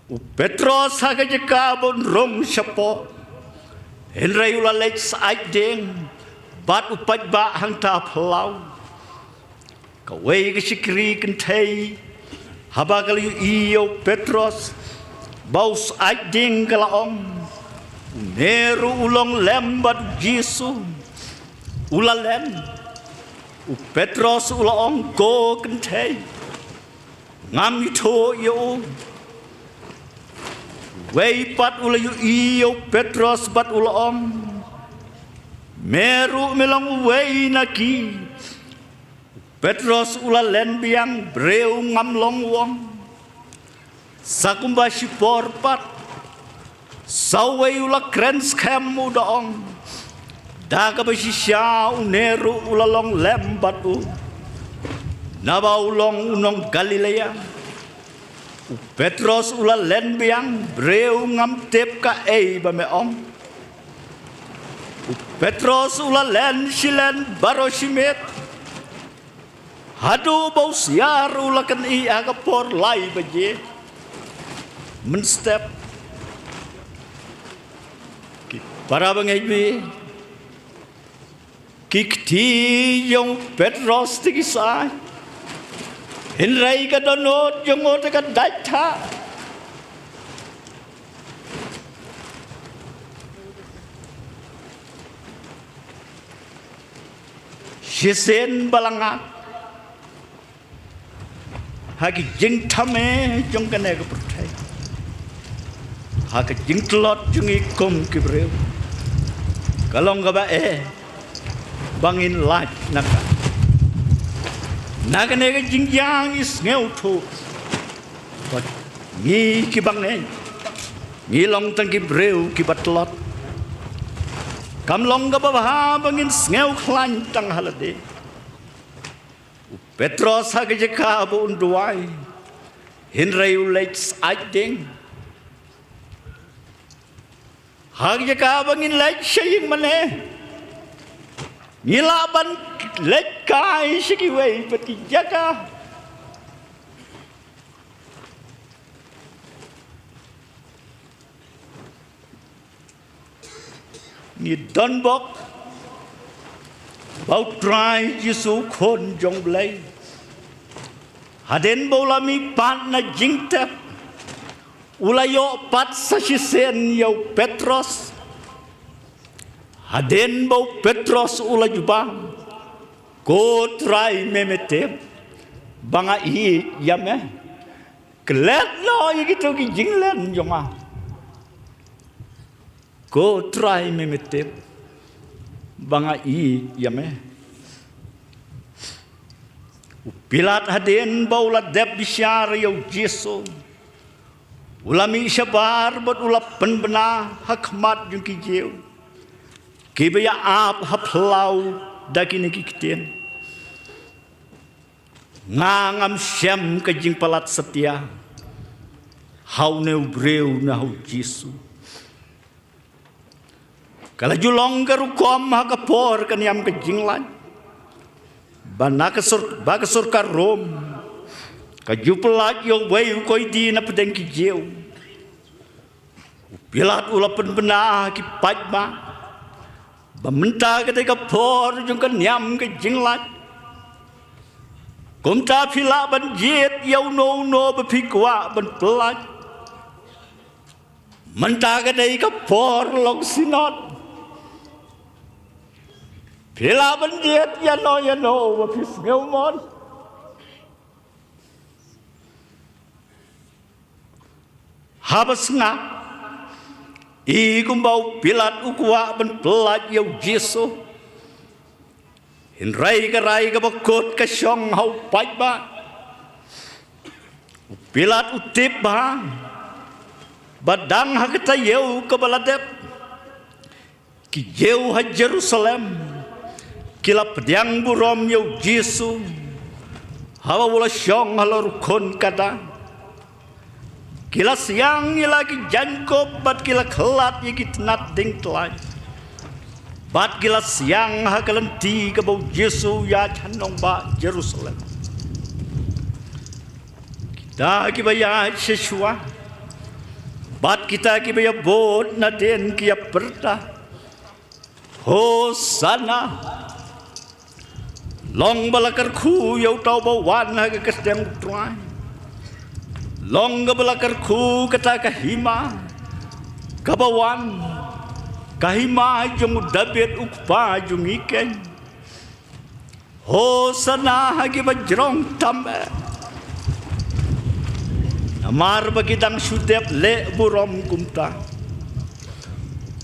U Petros ha ka jaka ba un rung shapoh, hynrei u la leit syaid dieng bad u paidbah hangta phyllaw. Kawei ka shakri kynthei, haba ka la ïohi ïa u Petros ba u syaid dieng, ka la ong, "Une ruh u long lem bad u Jisu." U la len. U Petros u la ong, "Ko kynthei, ngam ithuh ïa u." Uwei pat u la ïohi ïa u Petros bad u la ong, "Me ruh me long uwei na ki." Petros u la len biang, "Briew, ngam long u ong." Sa kumba shipor pat, sa uwei u la kren skhem, u da ong, "Da kaba shisha une ruh u la long lem bad u, naba u long u nong Galilea." U Petros u la len biang, "Briew, ngam tip kaei ba me ong." U Petros u la len shilen baroh shi miet, haduh ba u siar u la kynih ha ka por lai baje mynstep. Ki para bangeit, ki kti jong u Petros te ki sai, hynrei ka dohnud jong u te ka dait thah. Shisien ba la ngat ha ki jingthame jong kane ka pyrthei, ha ka jingtlot jong ngi kum ki briew, ka long kaba eh ba ngin lait na ka. Na kane ka jingïaid ngi sngewthuh ba ngi ki bangeit ngi long tang ki briew kiba tlot. Kam long kaba bha ba ngin sngew khlaiñ tang ha lade. U Petros ha ka jaka ba un duwai, hynrei u leit syaid dieng. Ha ka jaka ba ngin leit sha ïing mane, ngi lah ban leit kai sha kiwei pat ki jaka. Ngi don bok ba u Trai Jisu, Khun jong u Blei, hadien ba u la mih pat na jingtep, u la ïoh pat sa shisien ïa u Petros. Hadien ba u Petros u la jubab, "Ko Trai, me me tip ba nga ïeit ïa me. Klet noh ïa kito ki jinglen jong nga." "Ko Trai, me me tip ba nga ïeit ïa me." U Pilat hadien ba u la dep bishar ïa u Jisu, u la mih shabar bad u la pynbna ha khmat jong ki Jiw kiba ïa ap ha phyllaw da kine ki ktien, "Nga ngam shem ka jingpalat satia ha une u briew, na ha u Jisu." Ka la ju long ka rukom ha ka por ka niam ka jinglait ba na ka sor-, ba ka sorkar Rom ka ju pyllait ïa uwei u koidi na pdeng ki Jiw. U Pilat u la pynbna ha ki paidbah ba mynta ka dei ka por jong ka niam ka jinglait. Kumta phi lah ban jied ïa uno uno ba phi kwah ban pyllait. Mynta ka dei ka por long synod. Phi lah ban jied ïano ïano ba phi sngewmon. Haba sngap, i kumba u Pilat u kwah ban pyllait ïa u Jisu, hynrei ka rai kaba kut ka shong ha u paidbah. U Pilat u tip bha Ba dang ha kata ïew kaba la dep, ki ïew ha Jerusalem ki la pdiang burom ïa u Jisu haba u la shong halor u khun kada. Ki la siang ïa la ki jaiñkup bad ki la khlad ïa ki tnat ding tlai, bad ki la siang ha ka lynti kaba u Jisu u ïaid ha nongbah Jerusalem. Kita kiba ïaid sha shuwa bad kita kiba ïabud nadien ki ïapyrta, Hosana! Long ba la kyrkhu ïa uta uba wan ha ka kyrteng u Trai. Long kaba la kyrkhu kata ka hima kaba wan, ka hima jong u Dabid u kpa jong ngi keiñ. Hosana ha kiba jrong tam eh. Namar ba ki dang shu dep leh burom kumta.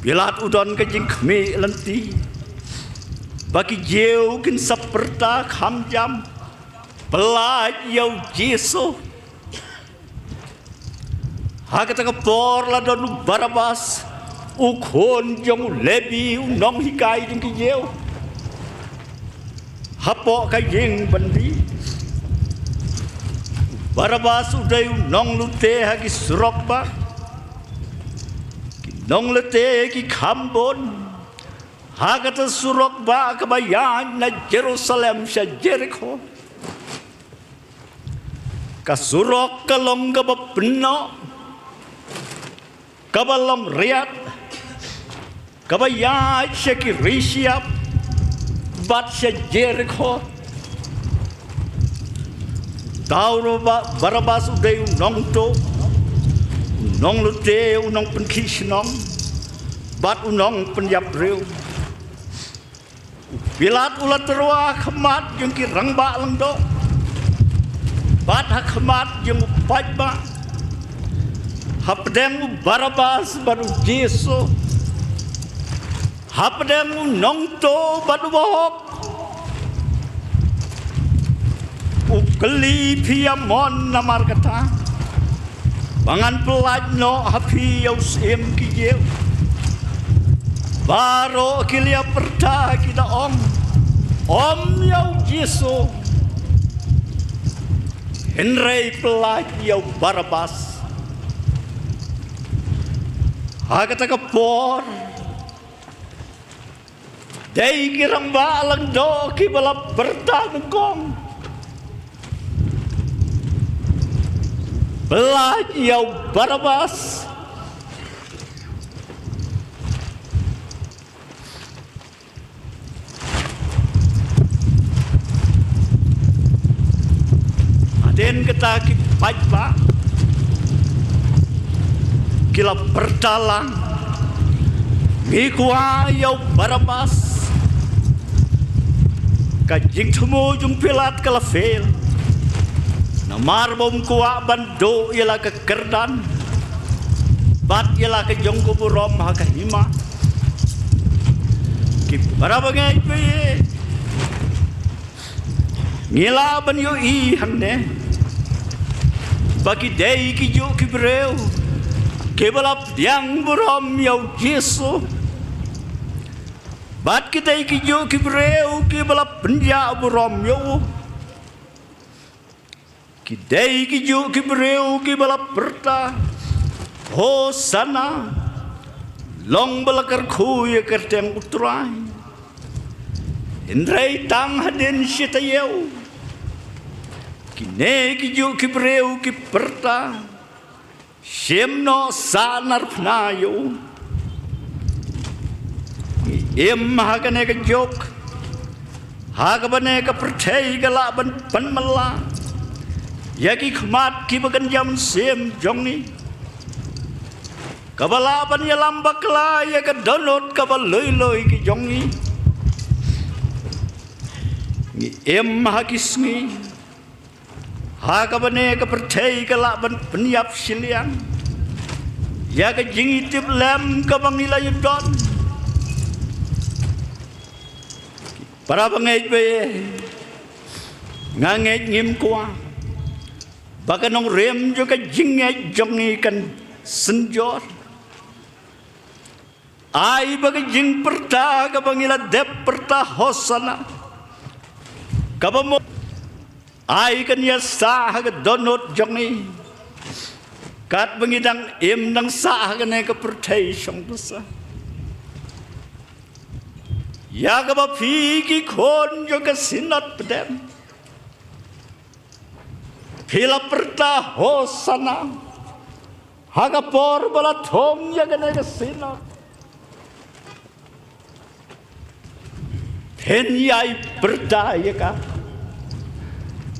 Pilat u don ka jingkhmih lynti ba ki Jiw kin sa pyrta kham jam, pyllait ïa u Jisu. Ha kata ka por la don u Barabas, u khun jong u Lebi, u nonghikai jong ki Jiw, hapoh ka ïing bandi. U Barabas u dei u nonglute ha ki surok bah, ki nonglute ki kham bun ha kata surok bah kaba ïaid na Jerusalem sha Jerikho. Ka surok ka long kaba pynnoh, kaba long riat, kaba ïaid sha ki ri shyiap bad sha Jerikho. Uta u Barabas u dei u nongtuh, u nonglute, u nongpynkhih shnong bad u nongpynïap briew. U Pilat u la tyrwa ha khmat jong ki rangbah lyngdoh bad ha khmat jong u paidbah, hapdeng u Barabas bad u Jisu, hapdeng u nongtuh bad u bahok. U kylli, phi ïa mon namar kata ba ngan pyllait noh ha phi ïa u Syiem ki Jiw? Baroh ki la ïapyrta, ki da ong, ym ïa u Jisu, hynrei pyllait ïa u Barabas. Ha kata ka por dei ki rangbah lyngdoh kiba la pyrta nyngkong, pyllait ïa u Barabas. Hadien kata ki paidbah ki la pyrta lang, ngi kwah ïa u Barabas. Ka jingthmu jong u Pilat ka la fail, namar ba um kwah ban duh ïa la ka kyrdan bad ïa la ka jong ka burom ha ka hima. Ki para bangeit ba ïeit, ngi lah ban ïohi hangne ba ki dei kijuh ki briew kiba la pdiang burom ïa u Jisu, bad ki dei kijuh ki briew kiba la pynjah burom ïa u. Ki dei kijuh ki briew kiba la pyrta, Hosana, long ba la kyrkhu ïa ka kyrteng u Trai. Hynrei tang hadien shi taïew, kine kijuh ki briew ki pyrta, shim noh sahnarphna ïa u. Ngi im ha kane ka juk ha kaba ne ka pyrthei ka lah ban pynmylla ïa ki khmat kiba kynja mynsiem jong ngi, kaba lah ban ïalam bakla ïa ka dohnud kaba lui lui ki jong ngi. Ngi im ha ki sngi ha kaba ne ka pyrthei ka lah ban pynïap shiliang ïa ka jingïatiplem kaba ngi la ïadon. Para bangeit ba ïeit, nga ngeit ngim kwah ba ka nongrim jong ka jingngeit jong ngi kan Synjor. Ai ba ka jingpyrta kaba ngi la dep pyrta Hosana, kaba mo, ai kan ïa sah ha ka dohnud jong ngi, katba ngi dang im dang sah ha kane ka pyrthei shong basa. Ïa kaba phi ki khun jong ka Synod Pdeng, phi la pyrta Hosana ha ka por ba la thung ïa kane ka Synod. Phin ïai pyrta ïa ka,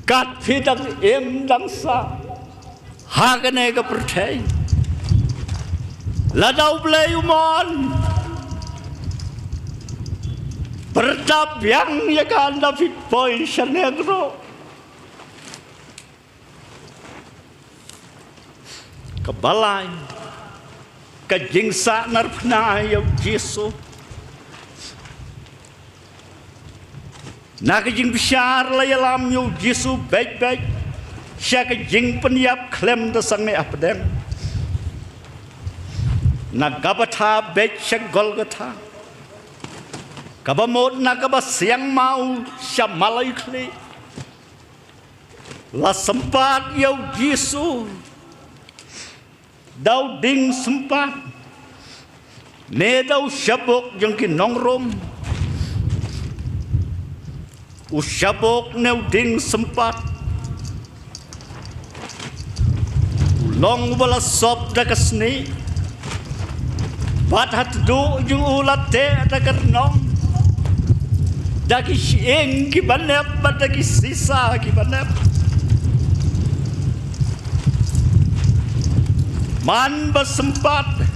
kat phi dang im dang sah ha kane ka pyrthei. Lada U Blei u mon, pyrta biang ïa ka ynda phi poi sha nongrim. Kaba lai, ka jingsahnarphna ïa U Jisu. Na ka jingbishar la ïalam ïa U Jisu beit beit sha ka jingpynïap khlem da sangeh hapdeng, na Gabatha beit sha Golgotha, kaba mut na kaba siang maw sha malai khlieh. La sympat ïa U Jisu da u dieng sympat, ne da u shabok jong ki nongrum. U shabok ne u dieng sympat, u long uba la sop da ka snieh. Bad ha tduh jong u la teh da ka rnong, da ki shyieng kiba nep bad da ki sisa kiba nep. Man ba sympat,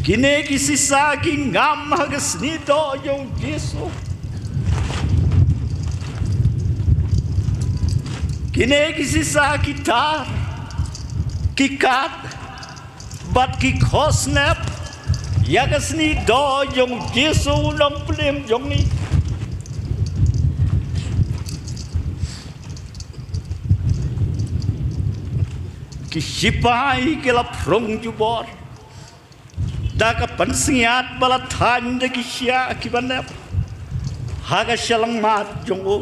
kine ki sisa ki ngam ha ka snieh doh jong U Jisu. Kine ki sisa ki tar, ki kad bad ki khosnep ïa ka snieh doh jong U Jisu u nongpynim jong ngi. Ki shipai ki la phrung jubor da ka pynsngiat ba la thaiñ da ki shiah kiba nep ha ka shyllangmat jong u.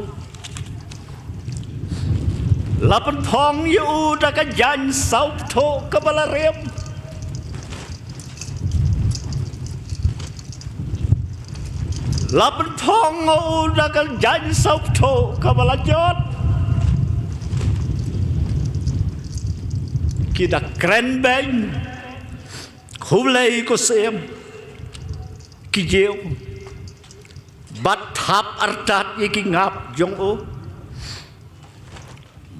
La pynphong ïa u da ka jaiñ sawpthuh kaba la rim. La pynphong ïa u da ka jaiñ sawpthuh kaba la jot. Ki da kren beiñ, khublei ko Syiem, ki jiew bad thap artat ïa ki ngap jong u.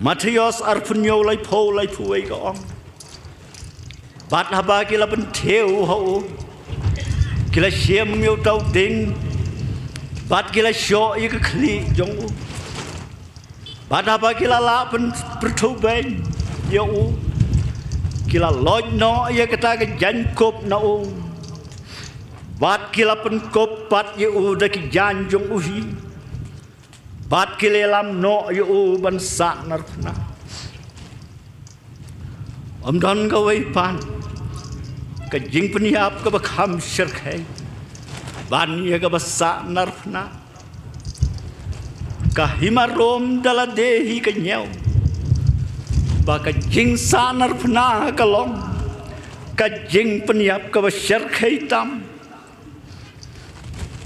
Mathaios arphew hynñiew, laiphew, laiphew wei ka ong: Bad haba ki la pynthiew ha u, ki la shim ïa uta u dieng bad ki la shoh ïa ka khlieh jong u. Bad haba ki la lah pyn-, pyrthuh beiñ ïa u, ki la loit noh ïa kata ka jaiñkup na u. Bad ki la pynkup pat ïa u da ki jaiñ jong u hi. Bad ki la ïalam noh ïa u ban sahnarphna. Ym don kawei pat ka jingpynïap kaba kham shyrkhei ban ïa kaba sahnarphna. Ka Hima Rom da lade hi ka ñiew ba ka jingsahnarphna ka long ka jingpynïap kaba shyrkhei tam.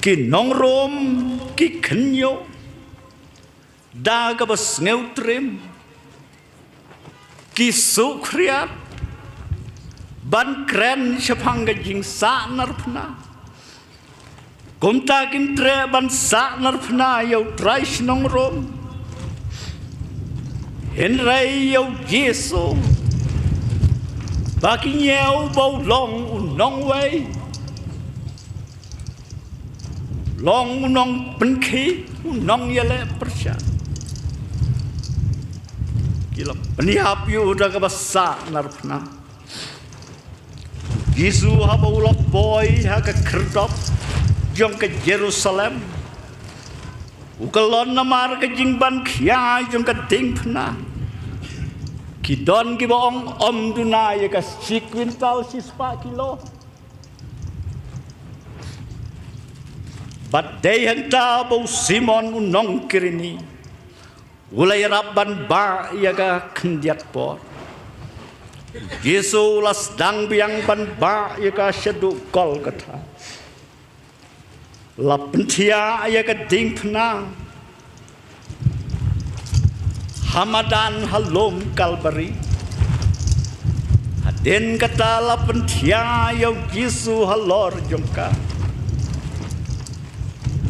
Ki nong Rom ki khynñiuh da kaba sngewtriem, ki sukhriat ban kren shaphang ka jingsahnarphna. Kumta kin treh ban sahnarphna ïa u trai shnong Rom. Hynrei ïa u Jisu ba ki ñiew ba u long u nongwei, long u nongpynkhih, u nongïaleh pyrshah. Ki la pynïap ïa u da kaba sahnarphna. Jisu haba u la poi ha ka khyrdop jong ka Jerusalem, u kyllon namar ka jingban khia jong ka diengphna. Ki don kiba ong, ym duna ïa ka shi kwintal shispah kilo. Bad dei hangta ba u Simon u nong Kirini u la ïarap ban bah ïa ka khyndiat por. Jisu u la sdang biang ban bah ïa ka shaduh Golgotha. La pynthiah ïa ka diengphna ha madan ha lum Kalbari. Hadien kata la pynthiah ïa u Jisu halor jong ka,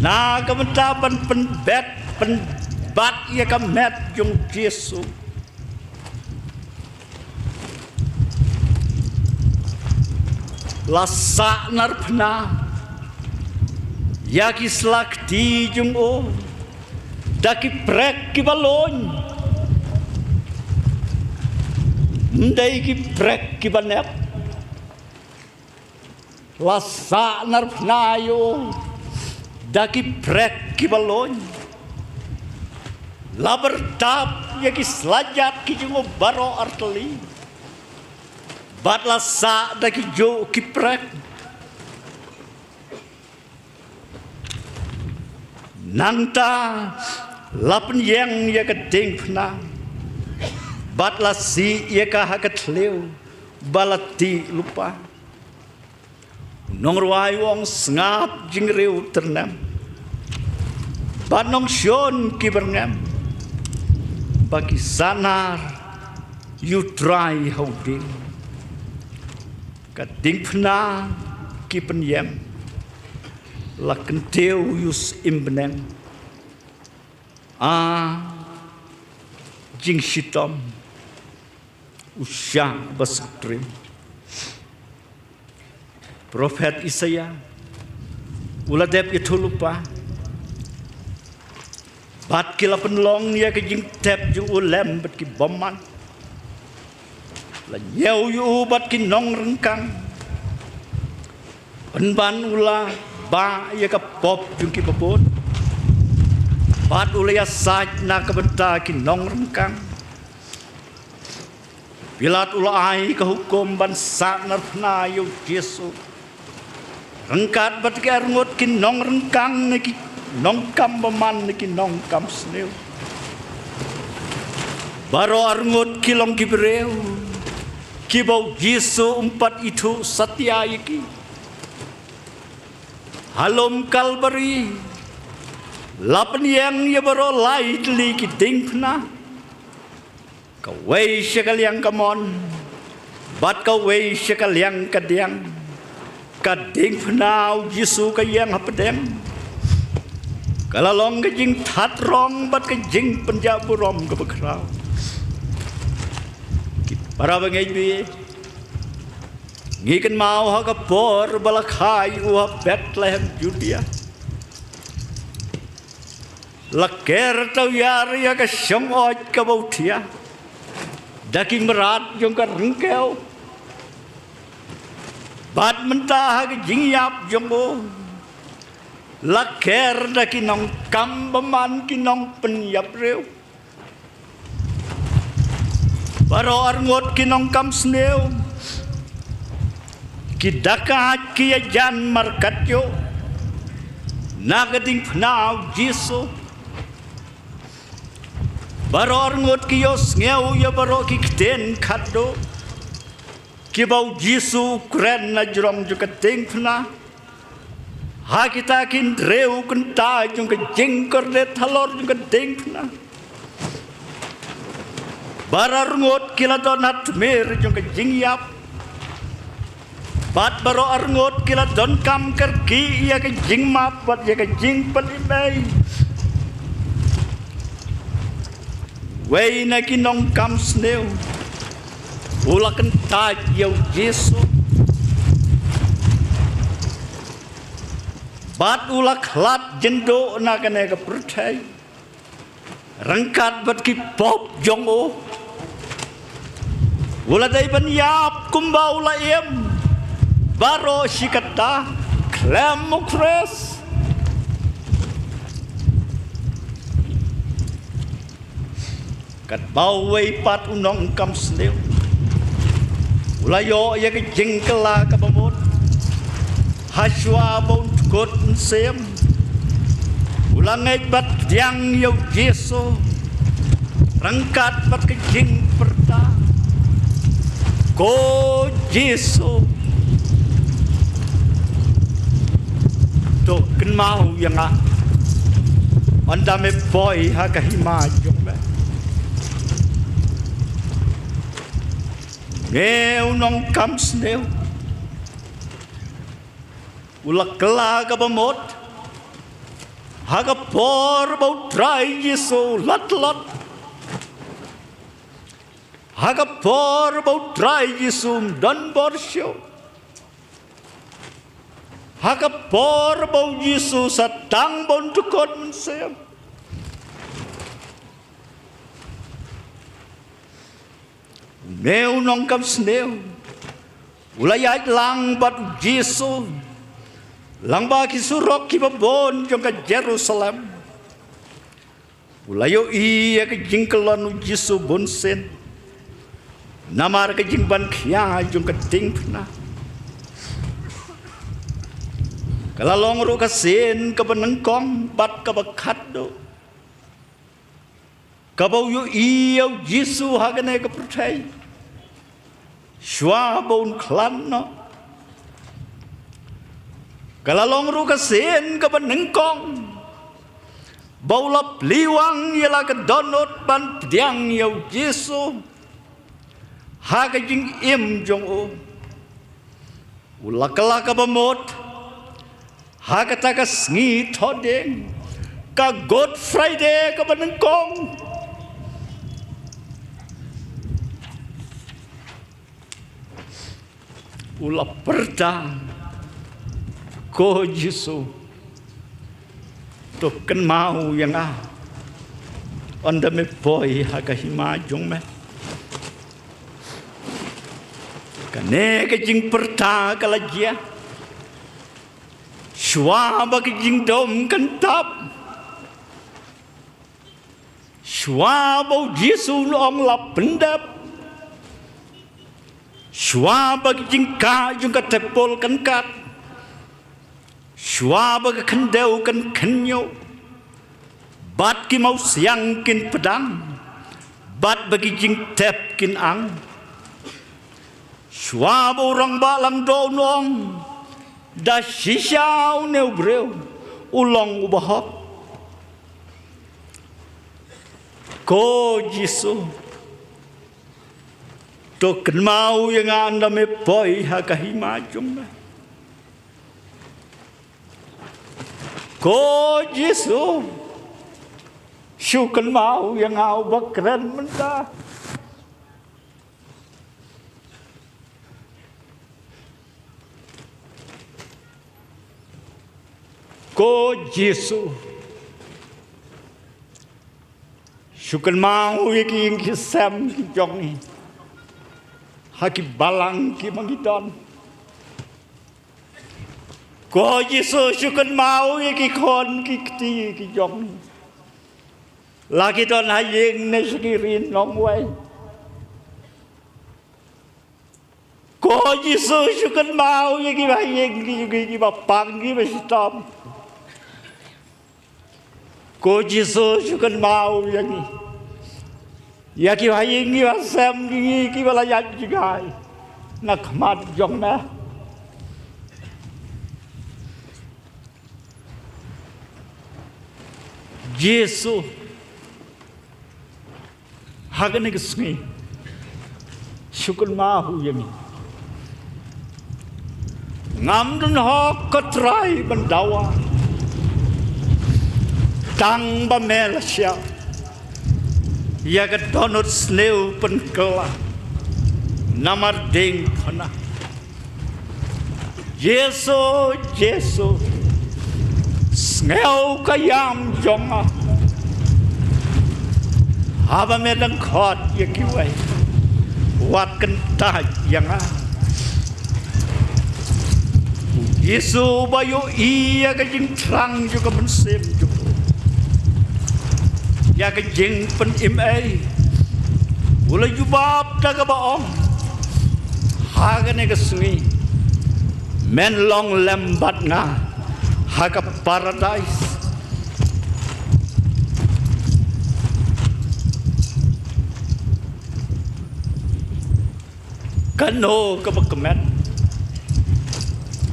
na ka bynta ban pynbet pynbat ïa ka met jong u Jisu. La sahnarphna ïa ki sla kti jong u da ki prek kiba lun, ym dei ki prek kiba nep. La sahnarphna ïa u da ki prek kiba lun. La byrtap ïa ki sla jat ki jong u baroh artylli, bad la sah da kijuh ki prek. Nangta la pynïeng ïa ka diengphna bad la sih ïa ka ha ka thliew ba la tih lypa. U nongrwai u ong, sngap jingriew tyrnem bad nongshun ki byrngem, ba ki sahnar ïa u Trai ha u dieng. Ka diengphna ki pynïeng, la kyntiew ïa u Syiem bneng. A jingshitom, u shah ba sngewtriem. Prophet Isaïah u la dep ïathuh lypa, bad ki la pynlong ïa ka jingtep jong u lem bad ki bymman. La ñiew ïa u bad ki nongryngkang, pynban u la bah ïa ka pop jong kiba bun, bad u la ïasaid na ka bynta ki nongryngkang. Pilat u la ai ka hukum ban sahnarphna ïa u Jisu ryngkat bad ki arngut ki nongryngkang ne ki nongkam bymman ne ki nongkam sniew. Baroh arngut ki long ki briew kiba u Jisu um pat ithuh satia ïa ki. Ha lum Kalbari la pynïeng ïa baroh lai tylli ki diengphna, kawei sha ka liang kamon bad kawei sha ka liang kadiang. Ka diengphna u Jisu ka ïeng hapdeng, ka la long ka jingthat rong bad ka jingpynjah burom kaba khraw. Ki para bangeit, ngi kynmaw ha ka por ba la kha ïa u ha Bethlehem Judia, la ker tawiar ïa ka shong-ot kaba u thiah da ki mrad jong ka ryngkew. Bad mynta ha ka jingïap jong u, la ker da ki nongkam bymman, ki nongpynïap briew. Baroh arngut ki nongkam sniew, ki dakait ki ïajan markatjuh na ka diengphna u Jisu. Baroh arngut ki ïohsngew ïa baroh ki ktien khadduh kiba u Jisu u kren na jrong jong ka diengphna. Ha kita ki hynriew kynta jong ka jingkordit halor jong ka diengphna, baroh arngut ki la don ha tmier jong ka jingïap. Bad baroh arngut ki la donkam kyrkieh ïa ka jingmap bad ïa ka jingpyllait. Wei na ki nongkam sniew u la kyntait ïa u Jisu bad u la khlad jynduh na kane ka pyrthei ryngkat bad ki pop jong u. U la dei ban ïap kumba u la im baroh shi katta. Khlem u Khrist, Katba uwei pat u nongkam sniew u la ïoh ïa ka jingkylla kaba mut, ha shuwa ba un dkut mynsiem, u la ngeit bad pdiang ïa u Jisu ryngkat bad ka jingpyrta, "Ko Jisu, to kynmaw ïa nga ynda me poi ha ka hima jong me." Une u nongkam sniew u la kylla kaba mut ha ka por ba u Trai Jisu u la tlot, ha ka por ba u Trai Jisu um don bor shuh, ha ka por ba u Jisu sa tang ba un dkut mynsiem. Une u nongkam sniew u la ïaid lang bad u Jisu lang bad ki surok kiba bun jong ka Jerusalem. U la ïohi ïa ka jingkyllon u Jisu bunsien namar ka jingban khia jong ka diengphna. Ka la long ruh ka sien kaba nyngkong bad kaba khatduh kaba u ïohi ïa u Jisu ha kane ka pyrthei shuwa ba un khlad noh. Ka la long ruh ka sien kaba nyngkong ba u la plie wang ïa la ka dohnud ban pdiang ïa u Jisu ha ka jingim jong u. U la kylla kaba mut ha kata ka sngi Thohdieng, ka Good Friday kaba nyngkong. U la pyrta, "Ko Jisu, to kynmaw ïa nga ynda me poi ha ka hima jong me." Kane ka jingpyrta ka la jia shuwa ba ka jingdum kan tap, shuwa ba u Jisu u ong la pyndep, shuwa ba ka jingkah jong ka tepul kan kat, shuwa ba ka khyndew kan khynñiuh, bad ki mawsiang kin pdang, bad ba ki jingtep kin ang. Shuwa ba u rangbah langdoh un ong, "Da shisha une u briew u long uba hok." Ko Jisu, to kynmaw ïa nga ynda me poi ha ka hima jong me. Ko Jisu, shu kynmaw ïa nga uba kren mynta. Ko Jisu, shu kynmaw ïa ki ïing ki sem ki jong ngi ha ki balang kiba ngi don. Ko Jisu, shu kynmaw ïa ki khun ki kti ki jong ngi, la ki don ha ïing ne sha ki ri nongwei. Ko Jisu, shu kynmaw ïa kiba ha ïing ki jong ngi kiba pang kiba shitom. Ko Jisu, shu kynmaw ïa ngi, ïa kiba ha ïing kiba ha sem jong ngi kiba la ïaid jngai na khmat jong me. Jisu, ha kane ka sngi, shu kynmaw ïa ngi. Ngam don hok ko Trai ban dawa, tang ba me la shah ïa ka dohnud sniew pynkylla namar diengphna. Jisu, Jisu, sngew ka ïam jong nga. Haba me dang khot ïa kiwei, wat kyntait ïa nga. U Jisu ba ïohi ïa ka jingthrang jong ka mynsiem jong u, ïa ka jingpynim ei, U la jubab da kaba ong, ha kane ka sngi men long lem bad nga ha ka paradais. Kano kaba kmen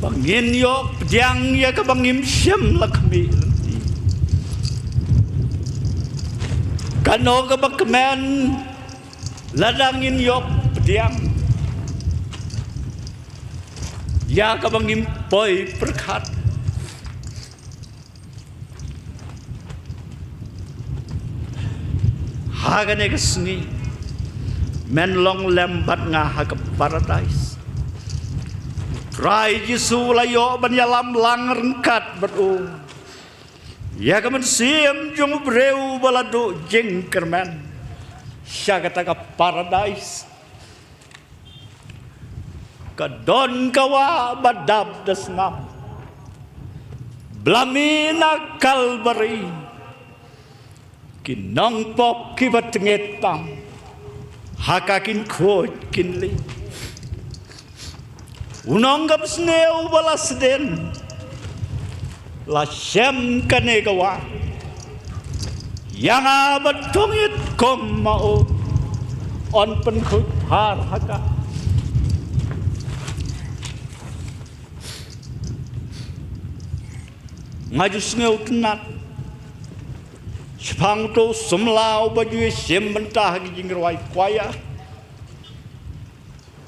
ba ngin ïoh pdiang ïa kaba ngim shym la khmih lynti? Kano kaba kmen lada ngin ïoh pdiang ïa kaba ngim poi pyrkhat? Ha kane ka sngi men long lem bad nga ha ka paradais. Trai Jisu la ïoh ban ïalam lang ryngkat bad u ïa ka mynsiem jong u briew ba la duh jingkyrmen sha kata ka paradais. Ka don ka wah ba dap da snam, bla mih na Kalbari. Ki nongpop kiba tngit tam ha ka kin khuid kin lih. U nongkam sniew ba la sdien la shem kane ka wah. Ïa nga ba tong it kum ma u, yn pynkhuid phar ha ka. Nga ju sngewtynnat shaphang uto u samla uba ju ïashim bynta ha ki jingrwai kwaya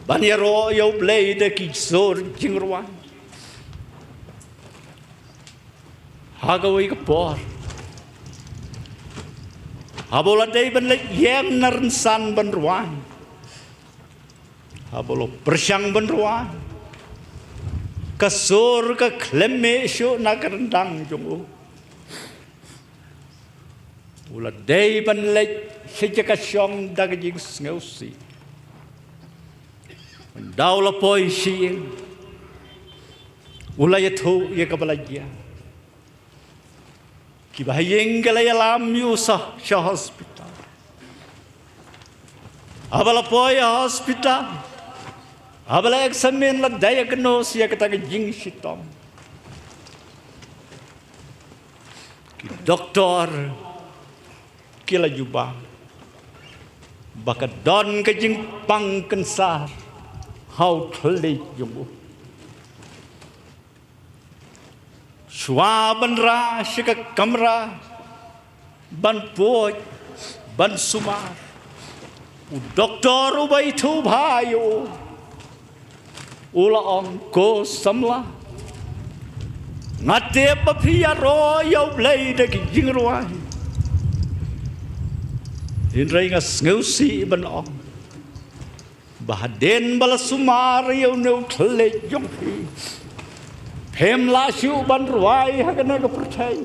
ban ïaroh ïa U Blei da ki sur jingrwai. Ha kawei ka por, haba u la dei ban leit ïeng na rynsan ban rwai, haba u la pyrshang ban rwai, ka sur ka khlem mih shuh na ka ryndang jong u. U la dei ban leit sha jaka shong da ka jingsngewsih. Ynda u la poi sha ïing, u la ïathuh ïa kaba la jia. Kiba ha ïing ki la ïalam ïa u sha, sha hospital. Haba la poi ha hospital, haba la examine, la diagnose ïa kata ka jingshitom, ki doktor ki la jubab ba ka don ka jingpang cancer ha u thylliej jong u. Shuwa ban rah sha ka kamra ban pud, ban sumar, u doktor uba ithuh bha ïa u, u la ong, ko samla, nga tip ba phi ïaroh ïa U Blei da ki jingrwai. Hynrei nga sngewsih ban ong ba hadien ba la sumar ïa une u thylliej jong phi, phim lah shuh ban rwai ha kane ka pyrthei.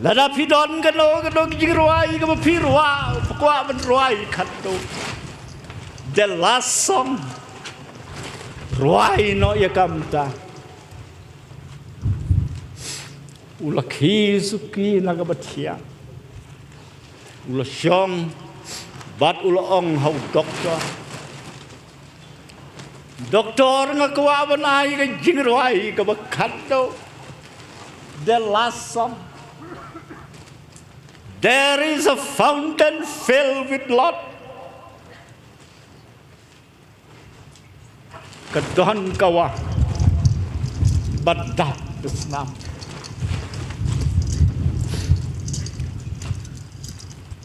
Lada phi don kano kano ka jingrwai kaba phi rwai, phi kwah ban rwai katto, the last song, rwai noh ïa ka mynta. U la khie suki na kaba thiah, u la shong bad u la ong ha u doktor, doktor, nga kwah ban ai ka jingrwai kaba khatduh, the last song. There is a fountain filled with blood. Ka don ka wah ba dap da snam.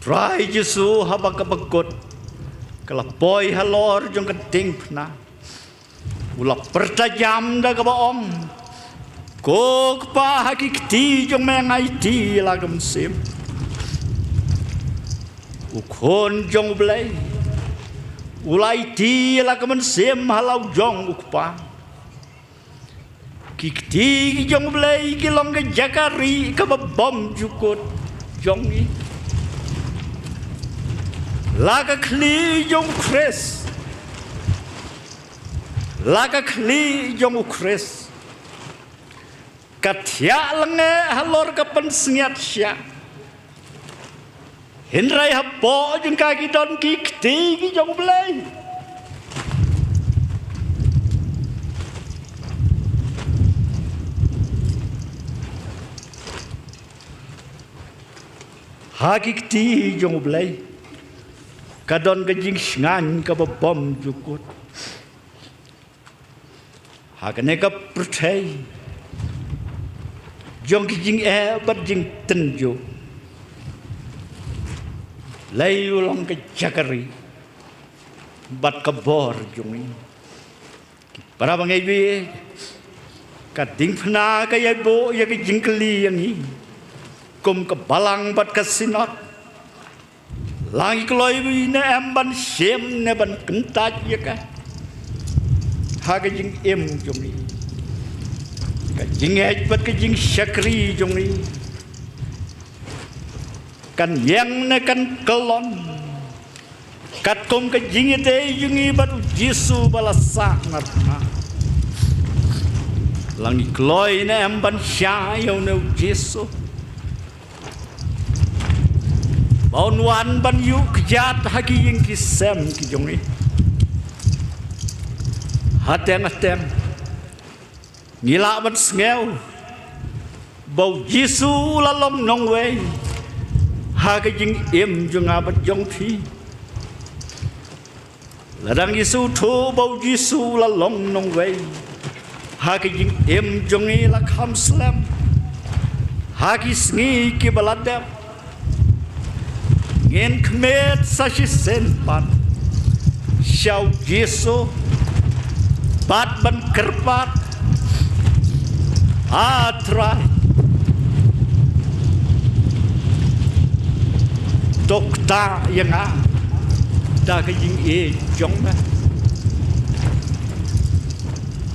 Trai Jisu haba kaba kut ka la poi halor jong ka diengphna, u la pyrta jam da kaba ong, ko Kpa, ha ki kti jong me nga aiti ïa la ka mynsiem. U Khun jong U Blei u la aiti ïa la ka mynsiem ha la u jong u Kpa. Ki kti ki jong U Blei ki long ka jaka rieh kaba bymjukut jong ngi. La ka khlieh jong u Khrist, la ka khlieh jong u Khrist ka thiah lyngngoh halor ka pynsngiat shiah. Hynrei hapoh jong ka ki don ki kti ki jong U Blei. Ha ki kti jong U Blei ka don ka jingshngaiñ kaba bym jukut. Ha kane ka pyrthei jong ki jingeh bad jingtynjuh, lei u long ka jaka ri bad ka bor jong ngi. Para bangeit, ka diengphna ka ïai buh ïa ka jingkylli ïa ngi kum ka balang bad ka synod. La ngi kloi ne em ban shim ne ban kyntait ïa ka ha ka jingim jong ngi? Ka jingngeit bad ka jingshakri jong ngi kan ïeng ne kan kyllon katkum ka jingïadei jong ngi bad U Jisu ba la sah na bnai? La ngi kloi ne em ban shah ïa une U Jisu ba un wan ban ïuh kjat ha ki ïing ki sem ki jong ngi? Hateng hateng ngi lah ban sngew ba U Jisu u la long nongwei ha ka jingim jong nga bad jong phi. Lada ngi sngewthuh ba U Jisu u la long nongwei ha ka jingim jong ngi, la kham slem ha ki sngi kiba la dep ngin khmih sa shisien pat sha U Jisu bad ban kyrpad: A Trai, to ktah ïa nga da ka jingïeit jong me.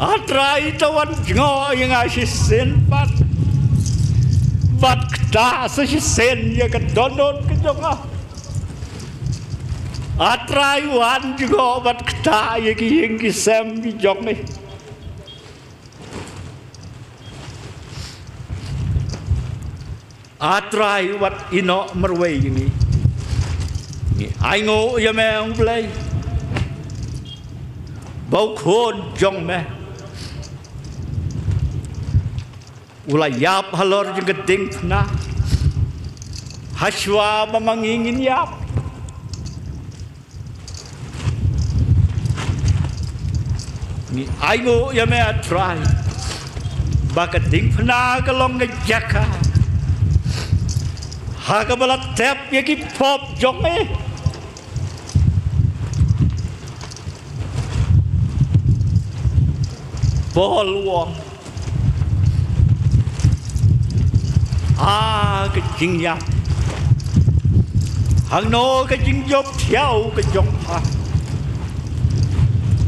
A Trai, to wan jngoh ïa nga shisien pat bad ktah sa shisien ïa ka dohnud ka jong nga. A Trai, wan jngoh bad ktah ïa ki ïing ki sem ki jong me. A Trai, wat ïehnoh marwei ïa ngi. Ngi ainguh ïa me, U Blei, ba U Khun jong me u la ïap halor jong ka diengphna ha shuwa ba ma ngi ngin ïap. Ngi ainguh ïa me, A Trai, ba ka diengphna ka long ka jaka ha kaba la tep ïa ki pop jong me. Paul u ong, a ka jingïap, hangno ka jingjop thiaw ka jong pha?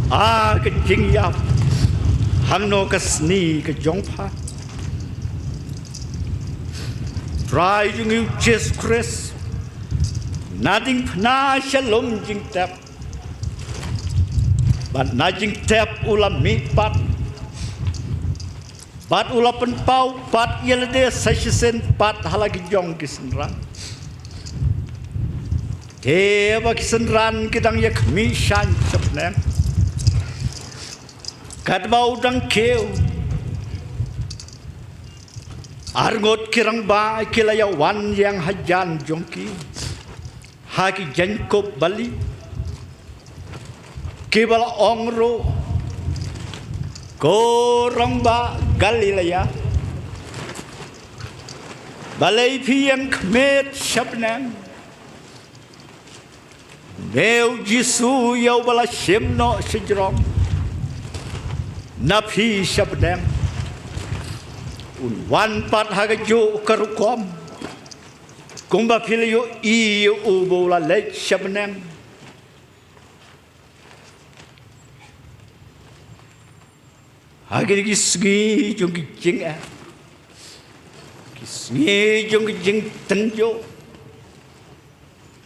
A ka jingïap, hangno ka sni ka jong pha? Trai jong ngi U Jisu Khrist, na diengphna sha lum jingtep bad na jingtep u la mihpat bad u la pynpaw pat ïa lade sa shisien pat ha la ki jong ki synran. Te ba ki synran ki dang ïa khmih shaiñ sha bneng, katba u dang kiew, arngut ki rangbah ki la ïa wan ïeng hajan jong ki ha ki jaiñkup balieh, kiba la ong ruh: Ko rangbah Galilea, balei phi ïeng khmied sha bneng? Me U Jisu ïa uba la shim noh shajrong na phi sha bneng, un wan pat ha kajuh ka rukom kumba phi la ïohi ïa u ba u la leit sha bneng. Ha kine ki sngi jong ki jingeh, ki sngi jong ki jingtynjuh,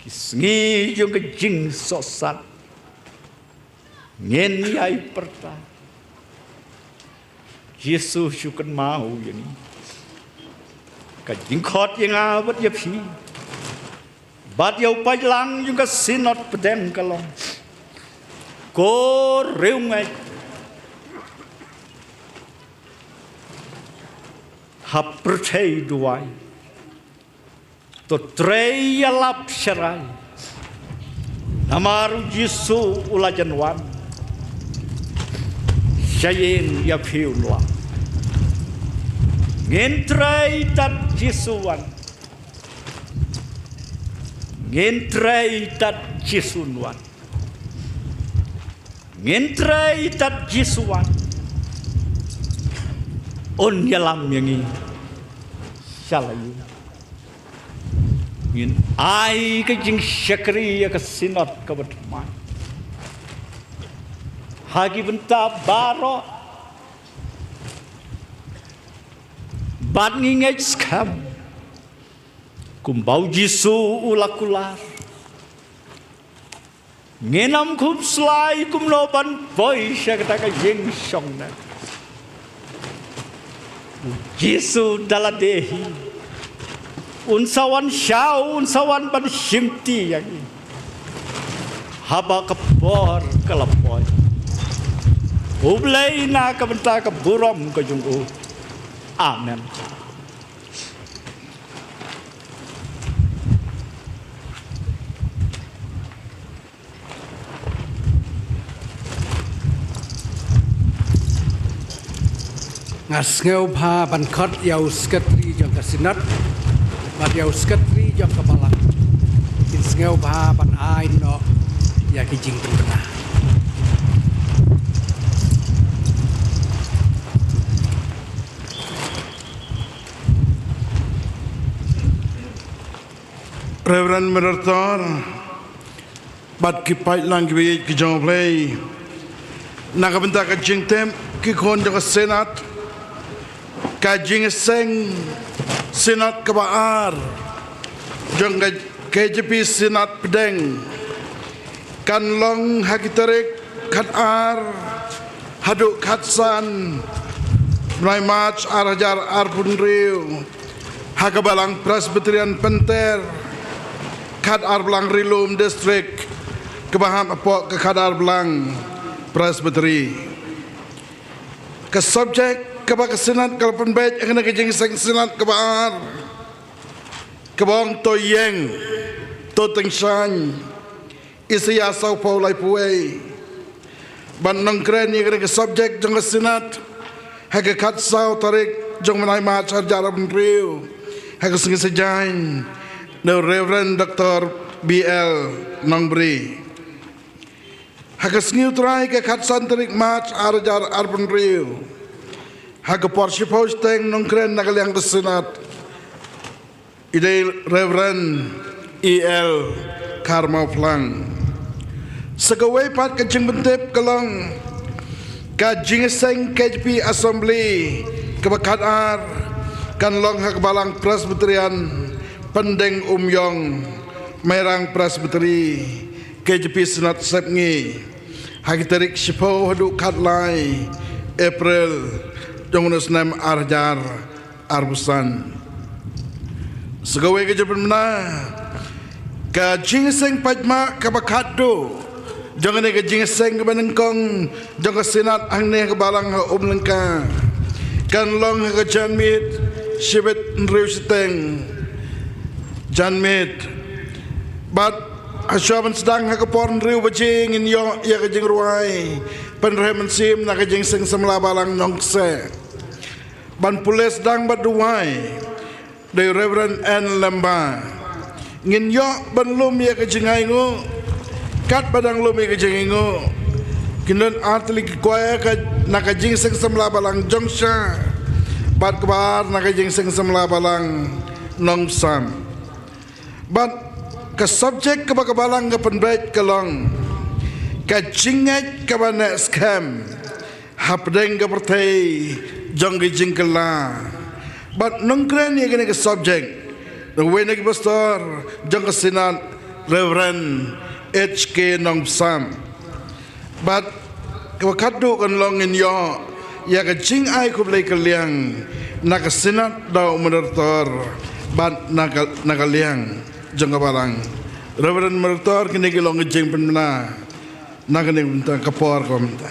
ki sngi jong ki jingsohsat, ngin ïai pyrta. Jisu shu kynmaw ïa ngi. Ka jingkhot ïa nga bad ïa phi, Bad ïa u paidlang jong ka Synod pdeng ka long: Ko riewngeit, ha pyrthei duwai, to trei ïalap sharai, namar u Jisu u la jan wan. Sha ïing ïa phi un wan. Ngin trei tad Jisu wan. Ngin trei tad Jisu un wan. Ngin trei tad Jisu wan. Un ïalam ïa ngi sha la ïing. Ngin ai ka jingshakri ïa ka Synod kaba thymmai ha ki bynta baroh. Bad ngi ngeit skhem kumba u Jisu u la kular, ngin ym khuslai kumno ban poi sha kata ka ïing shong ne. U Jisu da lade hi un sa wan shaw, un sa wan ban shimti ïa ngi haba ka por ka la poi. U Blei na ka bynta ka burom ka jong u. Amen. Nga sngewbha ban khot ïa u Secretary jong ka Synod bad ïa u Secretary jong ka Balang. Kin sngewbha ban ai noh ïa ki jingpynbna. Reverend Moderator bad ki paidlang kiba ïeit ki jong U Blei, na ka bynta ka jingtip ki khun jong ka Synod, ka jingïaseng Synod kaba ar jong ka K J P Synod pdeng kan long ha ki tarik khatar haduh khatsan bnai March ar hajar arphew hynriew ha ka Balang Presbyterian Pynter Khatar Blang Ri Lum District, kaba hap hapoh ka Khatar Blang Presbytery. Ka subject kaba ka Synod ka la pynbeit ha kane ka jingïaseng Synod kaba ar, kaba ong To Ïeng, To Tyngshaiñ, Isaïah sawphew laiphew wei. Ban nongkren ïa kane ka subject jong ka Synod ha ka khatsaw tarik jong bnai March ar hajar arphew hynriew ha ka sngi Saitjaiñ, da u Reverend Doktor B L Nongbri. Ha ka sngi U Trai ka khatsan tarik March ar hajar arphew hynriew, ha ka por shiphew shiteng, nongkren na ka liang ka Synod i dei Reverend E L Kharmawphlang. Sa kawei pat ka jingpyntip ka long, ka jingïaseng K J P Assembly kaba khatar kan long ha ka Balang Presbyterian Pyndengumiong, Mairang Presbytery, K J P Synod Sepngi, ha ki tarik shiphew haduh khatlai April jong une u snem ar hajar arphew san. Sa kawei ka jingpynbna, ka jingïaseng paidmah kaba khatduh jong kane ka jingïaseng kaba nyngkong jong ka Synod hangne ha ka Balang ha Umlyngka kan long ha ka janmiet shibit hynriew shiteng janmiet. Bad hashwa ban sdang ha ka por hynriew baje ngin ïoh ïa ka jingrwai pynrem mynsiem na ka Jingïaseng Samla Balang Nongkseh. Ban pule sdang bad duwai da u Reverend N Lyngba. Ngin ïoh ban lum ïa ka jingainguh, katba dang lum ïa ka jingainguh, kin don artylli ki kwaya ka, na ka Jingïaseng Samla Balang Jongsha bad kaba ar na ka Jingïaseng Samla Balang Nongpsam. Bad ka subject kaba ka Balang ka pynbeit ka long, ka jingngeit kaba neh skhem hapdeng ka pyrthei jong ka jingkylla. Bad nongkren ïa kane ka subject da uwei na ki pastor jong ka Synod, Reverend H K Nongpsam. Bad kaba khatduh kan long ngin ïoh ïa ka jingai khublei kylliang na ka Synod da u Moderator bad na ka, na ka liang jong ka Balang. Reverend Myrtor, kine ki long ka jingpynbna na kane ka por ka mynta.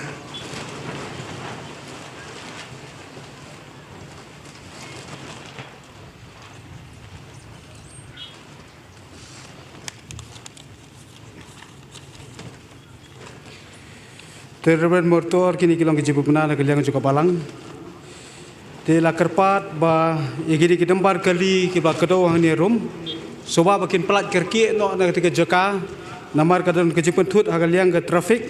Te Reverend Myrtor, kine ki long ki jingpynbna na ka liang jong ka balang. Te la kyrpad ba ïa kine ki dang bar kali kiba kdew hangne rum, sngewbha ba kin pyllait kyrkieh noh na kata ka jaka, namar ka don ka jingpynthut ha ka liang ka traffic.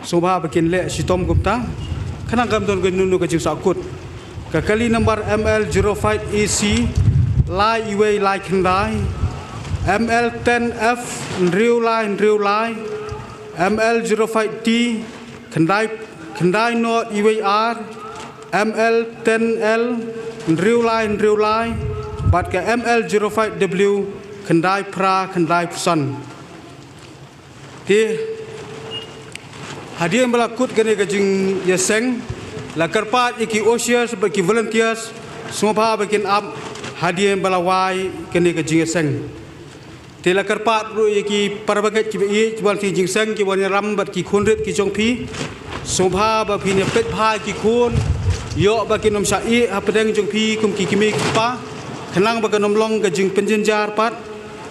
Sngewbha ba kin leh shitom kumta, khnang kam don kano kano ka jingsahkut. Ka kali number M L zero five A C lai wei lai khyndai, M L ten F hynriew lai hynriew lai, M L zero five T khyndai, khyndai nought wei ar, M L ten L hynriew lai hynriew lai, bad ka M L zero five W khyndai phra khyndai phew san. Te hadien ba la kut kane ka jingïaseng, la kyrpad ïa ki ushers bad ki volunteers, sngewbha ba kin ap hadien ba la wai kane ka jingïaseng. Te la kyrpad ruh ïa ki parabangeit kiba ïeit kiba wan ha ka jingseng, kiba wan ïalam bad ki khun rit ki jong phi, sngewbha ba phin ïa peit bha ïa ki khun, ïoh ba kin ym shah ïeh hapdeng jong phi kum ki kmie ki kpa, khnang ba kan ym long ka jingpynjynjar pat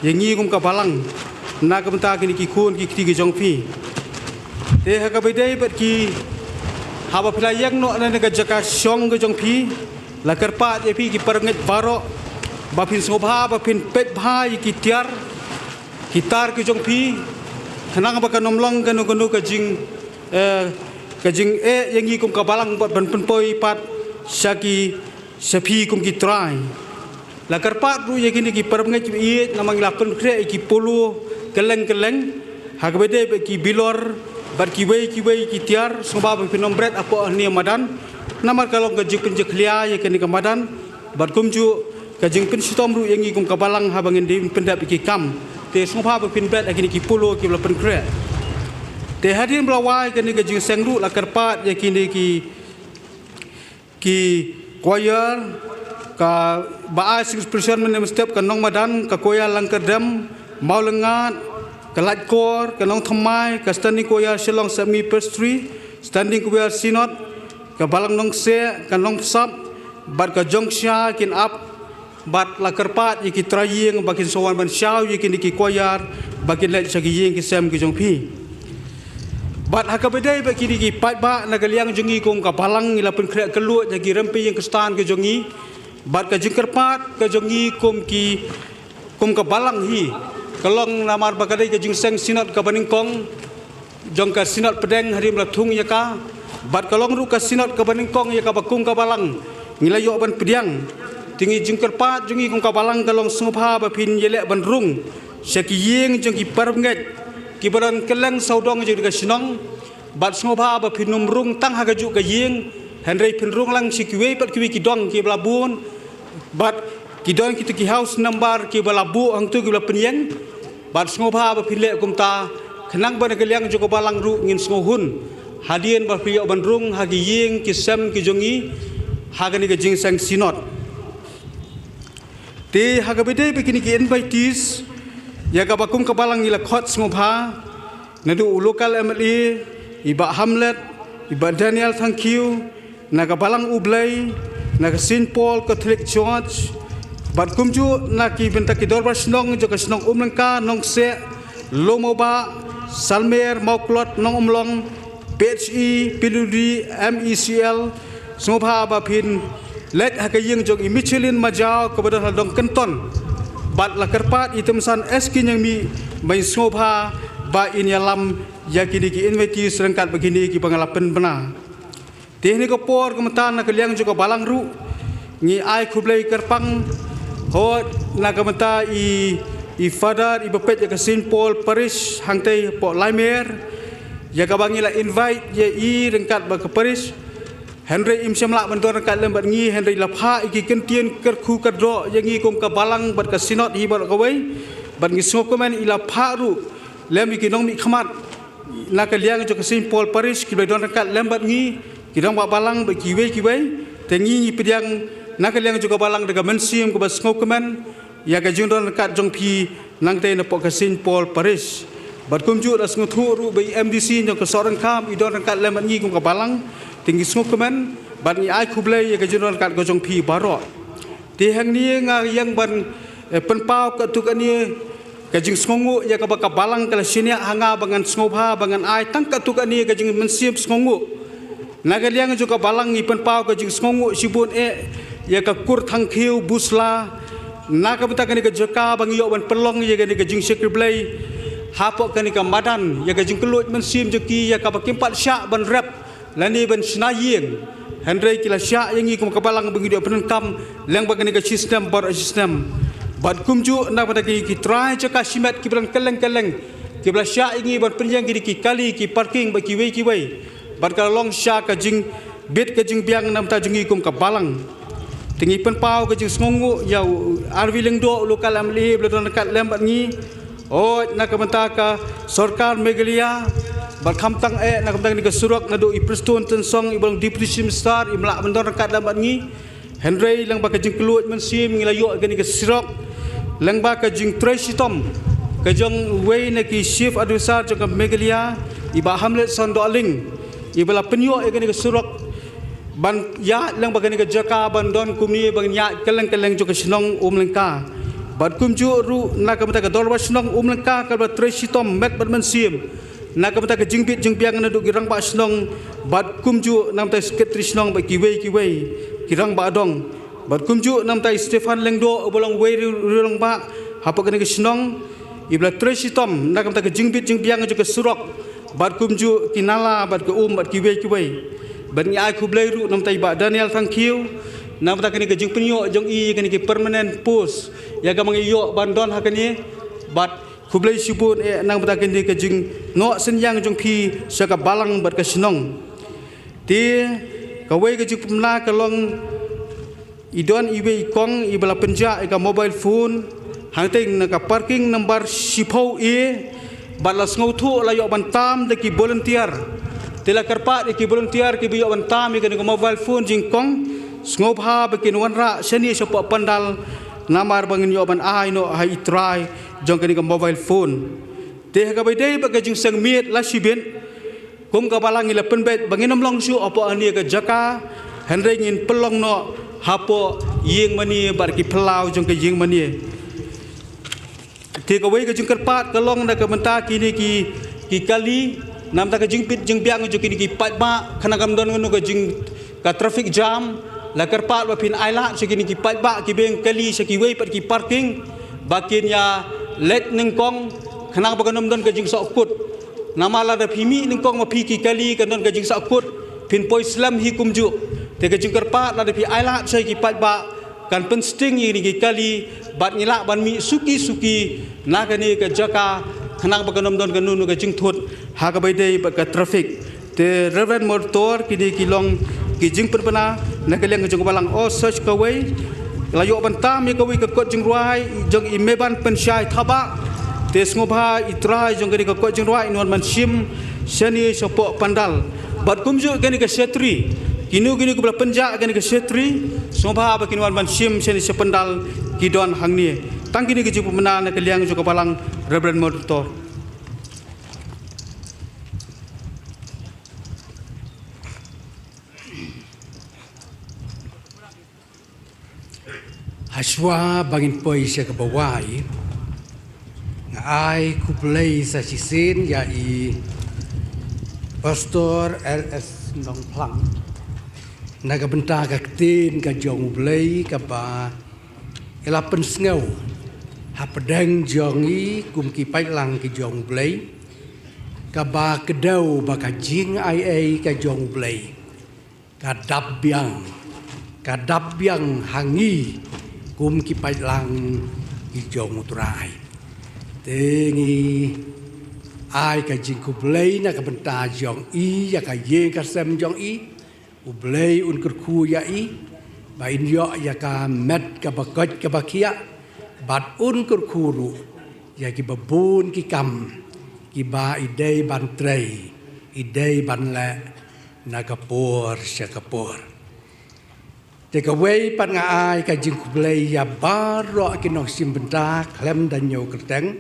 ïa ngi kum ka balang na ka bynta kine ki khun ki kti ki jong phi. Te ha kaba ïadei bad ki, haba phi la ïeng noh na ka jaka shong ka jong phi, la kyrpad ïa phi ki parangeit baroh ba phin sngewbha ba phin peit bha ïa ki tiar ki tar ki jong phi, khnang ba kan ym long kano kano ka jing, eh, ka jingeh ïa ngi kum ka balang bad ban pynpoi pat sha ki, sha phi kum ki trai. La kyrpad ruh ïa kine ki parabangeit kiba ïeit, namar ngi la pynkhreh ïa ki polo kylleng kylleng ha kaba ïadei bad ki bilor bad kiwei kiwei ki tiar, sngewbha ba phin ym bret hapoh hangne madan, namar ka long ka jingpynjakhlia ïa kane ka madan. Bad kumjuh ka jingpynshitom ruh ïa ngi kum ka balang haba ngin dei pyndep ïa ki kam. Te sngewbha ba phin bret ha kine ki polo kiba la pynkhreh. Te hadien ba la wai kane ka jingseng ruh, la kyrpad ïa kine ki, ki choir, kaba ai sing expression mynne mynstep ka Nongmadan, ka choir Langkyrdem, Mawlyngad, ka Laitkor, ka Nongthymmai, ka Standing Choir Shillong Semi Presbytery, Standing Choir Synod, ka Balang Nongkseh, ka Nongpsap bad ka Jongsha kin ap, bad la kyrpad ïa ki trai ïing ba kin sa wan ban shaw ïa kine ki choir ba kin leit sha ki ïing ki sem ki jong phi. Bad ha kaba ïadei bad kine ki paidbah na ka liang jong ngi kum ka balang, ngi la pynkhreh kylluid ha ki rympei ïing khristan ki jong ngi, bad ka jingkyrpad ka jong ngi kum ki, kum ka balang hi ka long namar ba ka dei ka jingseng synod kaba nyngkong jong ka synod pdeng hadien ba la thung ïa ka, bad ka long ruh ka synod kaba nyngkong ïa kaba kum ka balang ngi la ïoh ban pdiang. Te ngi, jingkyrpad jong ngi kum ka balang ka long sngewbha ba phin ïaleh ban rung sha ki ïing jong ki parabangeit kiba don kylleng sawdong jong ka shnong, bad sngewbha ba phin ym rung tang ha kajuh ka ïing, hynrei phin rung lang sha kiwei pat kiwei ki dong kiba la bun, bad ki don kito ki house number kiba la buh hangto kiba la pynïeng. Bad sngewbha ba phin leh kumta, khnang ba na ka liang jong ka balang ruh ngin sngewhun hadien ba phi ïoh ban rung ha ki ïing ki sem ki jong ngi ha kane ka jingseng synod. Te ha kaba ïadei bad kine ki invitees, ïa kaba kum ka balang ngi la khot sngewbha, naduh u local M L A, i Bah Hamlet, i Bah Daniel Thangkhiew, na ka Balang U Blei, na ka Saint Paul Catholic Church, bad kumjuh na ki bynta ki dorbar shnong jong ka shnong Umlyngka, Nongkseh, Lowmawbah, Salmer, Mawklod, Nongumlong, P H E, P W D, M E C L, sngewbha ba phin leit ha ka ïing jong i Michelin Majaw kaba don ha Dong Kynton. Bad la kyrpad i Tymsan S K Ñiangmih ba in sngewbha ba in ïalam ïa kine ki invitees ryngkat bad kine kiba nga la pynbna. Te ha kane ka por ka mynta na ka liang jong ka balang ruh ngi ai khublei kyrpang, hooid, na ka bynta i, i Father iba peit ïa ka Saint Paul Parish hangtei hapoh Laimer, ïa kaba ngi la invite ïa i ryngkat bad ka parish. Hynrei im shym lah ban don ryngkat lem bad ngi, hynrei la phah ïa ki kyntien kyrkhu kyrdoh ïa ngi kum ka balang bad ka synod hi baroh kawei. Bad ngi sngewkmen i la phah ruh lem ïa ki nongmihkhmat na ka liang jong ka Saint Paul Parish kiba la don ryngkat lem bad ngi, ki nongbah balang bad kiwei kiwei. Te ngi ngi pdiang na ka liang jong ka balang da ka mynsiem kaba sngewkmen ïa ka jingdon ryngkat jong phi nangta na pok ka Saint Paul Parish. Bad kumjuh la sngewthuh ruh ba i M D C jong ka Sohryngkham i don ryngkat lem bad ngi kum ka balang, te ngi sngewkmen bad ngi ai khublei ïa ka jingdon ryngkat ka jong phi baroh. Te hangne nga ïeng ban, eh, pynpaw katto katne ka jingsngewnguh ïa kaba ka balang ka la shaniah ha nga ba ngan sngewbha ba ngan ai tang katto katne ka jingmynsiem sngewnguh. Na ka liang jong ka balang ngi pynpaw ka jingsngewnguh shibun eh ïa ka kur Thangkhiew Busla, na ka bynta kane ka jaka ba ngi ïoh ban pynlong ïa kane ka jingshakri Blei hapoh kane ka madan, ïa ka jingkylluid mynsiem jong ki ïa kaba kim pat shah ban rep lane ban shna ïing. Hynrei ki la shah ïa ngi kum ka balang ba ngi ïoh pyndonkam lyngba kane ka shisnem baroh shisnem. Bad kumjuh na ka bynta kine ki trai jaka shimet kiba don kylleng kylleng, kiba la shah ïa ngi ban pynïeng kine ki kali, ki parking bad kiwei kiwei. Bad ka la long sha ka jingbit ka jingbiang na ka bynta jong ngi kum ka balang. Te ngi pynpaw ka jingsngewnguh ïa u R V Lyngdoh, u local M L A ba la don ryngkat lem bad ngi. Oi, na ka bynta ka sorkar Meghalaya, bad khamtam eh na ka bynta kane ka surok naduh i Prestone Tynsong iba long Deputy Chief Minister, i ba la don ryngkat lem bad ngi. Hynrei lyngba ka jingkylluid mynsiem ngi la ïoh kane ka surok lyngba ka jingtrei shitom ka jong uwei na ki Chief Advisor jong ka Meghalaya, i Bah Hamletson Dohling, iba la pynïoh ïa kane ka surok ban ïaid lyngba kane ka jaka ban don kumne ban ïaid kylleng kylleng jong ka shnong Umlyngka. Bad kumjuh ruh na ka bynta ka dorbar shnong Umlyngka kaba la trei shitom met bad mynsiem na ka bynta ka jingbit jingbiang naduh ki rangbah shnong bad kumjuh na ka bynta secretary shnong bad kiwei kiwei ki rangbah dong. Bad kumjuh na ka bynta i Stephen Lyngdoh uba long uwei ri-, rangbah hapoh kane ka shnong, iba la trei shitom na ka bynta ka jingbit jingbiang jong ka surok bad kumjuh ki nala bad ka um bad kiwei kiwei. Bad ngi ai khublei ruh na ka bynta i Bah Daniel Thangkhiew na ka bynta kane ka jingpynïoh jong i kane ka permanent post ïa kaba ngi ïoh ban don ha kane. Bad khublei shibun eh na ka bynta kane ka jingnoh synñiang jong phi sha ka balang bad ka shnong. Te kawei ka jingpynbna ka long i don iwei i kong iba la pynjah ïa ka mobile phone hangtei na ka parking number shiphew A, bad la sngewthuh la ïoh ban tam da ki volunteer. Te la kyrpad ïa ki volunteer kiba ïoh ban tam ïa kane ka mobile phone jong i kong, sngewbha ba kin wanrah shane shapoh pandal namar ba ngin ïoh ban ai noh ha i trai jong kane ka mobile phone. Te ha kaba ïadei bad ka jingseng miet la shibit, kum ka balang ngi la pynbeit ba ngin ym long shuh hapoh kane ka jaka, hynrei ngin pynlong noh hapoh ïing mane bad ki phyllaw jong ka ïing mane. Te kawei ka jingkyrpad ka long na ka bynta kine ki, ki kali, na ka bynta ka jingbit jingbiang jong kine ki paidbah, khnang ba ym don kano ka jing ka traffic jam, la kyrpad ba phin ailad sha kine ki paidbah kiba ïeng kali sha kiwei pat ki parking, ba kin ïa leit nyngkong, khnang ba kan ym don ka jingsahkut. Namar lada phi mih nyngkong ma phi ki kali kan don ka jingsahkut, phin poi slem hi kumjuh. Te ka jingkyrpad lada phi ailad sha ki paidbah, kan pynsting ïa kine ki kali, bad ngi lah ban mih suki suki na kane ka jaka, khnang ba kan ym don kano kano ka jingthut ha kaba ïadei bad ka traffic. Te Reverend Moderator, kine ki long ki jingpynbna na ka liang ka jong ka balang. O, shuh kawei, la ïoh ban tam ïa kawei ka kot jingrwai jong i Meban Pynshai Thabah. Te sngewbha i trai jong kane ka kot jingrwai in wan ban shim shane shapoh pandal. Bad kumjuh kane ka shetri, kino kino kiba la pynjah kane ka shetri, sngewbha ba kin wan ban shim shane sha pandal ki don hangne. Tang kine ki jingpynbna na ka liang jong ka balang, Reverend Moderator. Hashwa ba ngin poi sha kaba wai, nga ai khublei sa shisien ïa i Pastor L S Nongphlang na ka bynta ka ktien ka jong U Blei kaba i la pynsngew hapdeng jong i kum ki paidlang ki jong U Blei, kaba kdew ba ka jingai ei ka jong U Blei ka dap biang, ka dap biang ha ngi kum ki paidlang ki jong U Trai. Te ngi ai ka jingkhublei na ka bynta jong i ïa ka ïing ka sem jong i. U Blei un kyrkhu ïa i ba in ïoh ïa ka met kaba koit kaba khiah, bad un kyrkhu ruh ïa kiba bun ki kam kiba i dei ban trei, i dei ban leh na ka por sha ka por. Te kawei pat nga ai ka jingkhublei ïa baroh ki nongshim bynta khlem da ñiew kyrteng.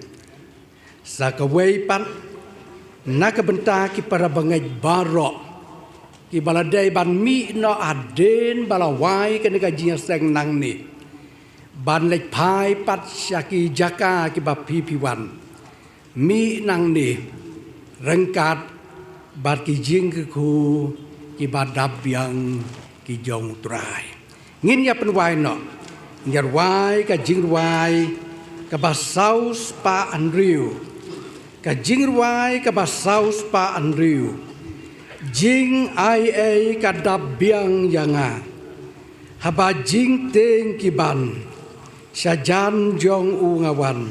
Sa kawei pat na ka bynta ki para bangeit baroh kiba la dei ban mih noh hadien ba la wai kane ka jingïaseng nangne, ban leit phai pat sha ki jaka kiba phi phi wan. Mih nangne ryngkat bad ki jingkyrkhu kiba dap biang ki jong U Trai. Ngin ïa pynwai noh, ngin ïa rwai ka jingrwai kaba saw spah hynriew. Ka jingrwai kaba saw spah hynriew. Jingaiei ka dap biang ïa nga. Haba jingtieng ki ban, shajan jong u nga wan.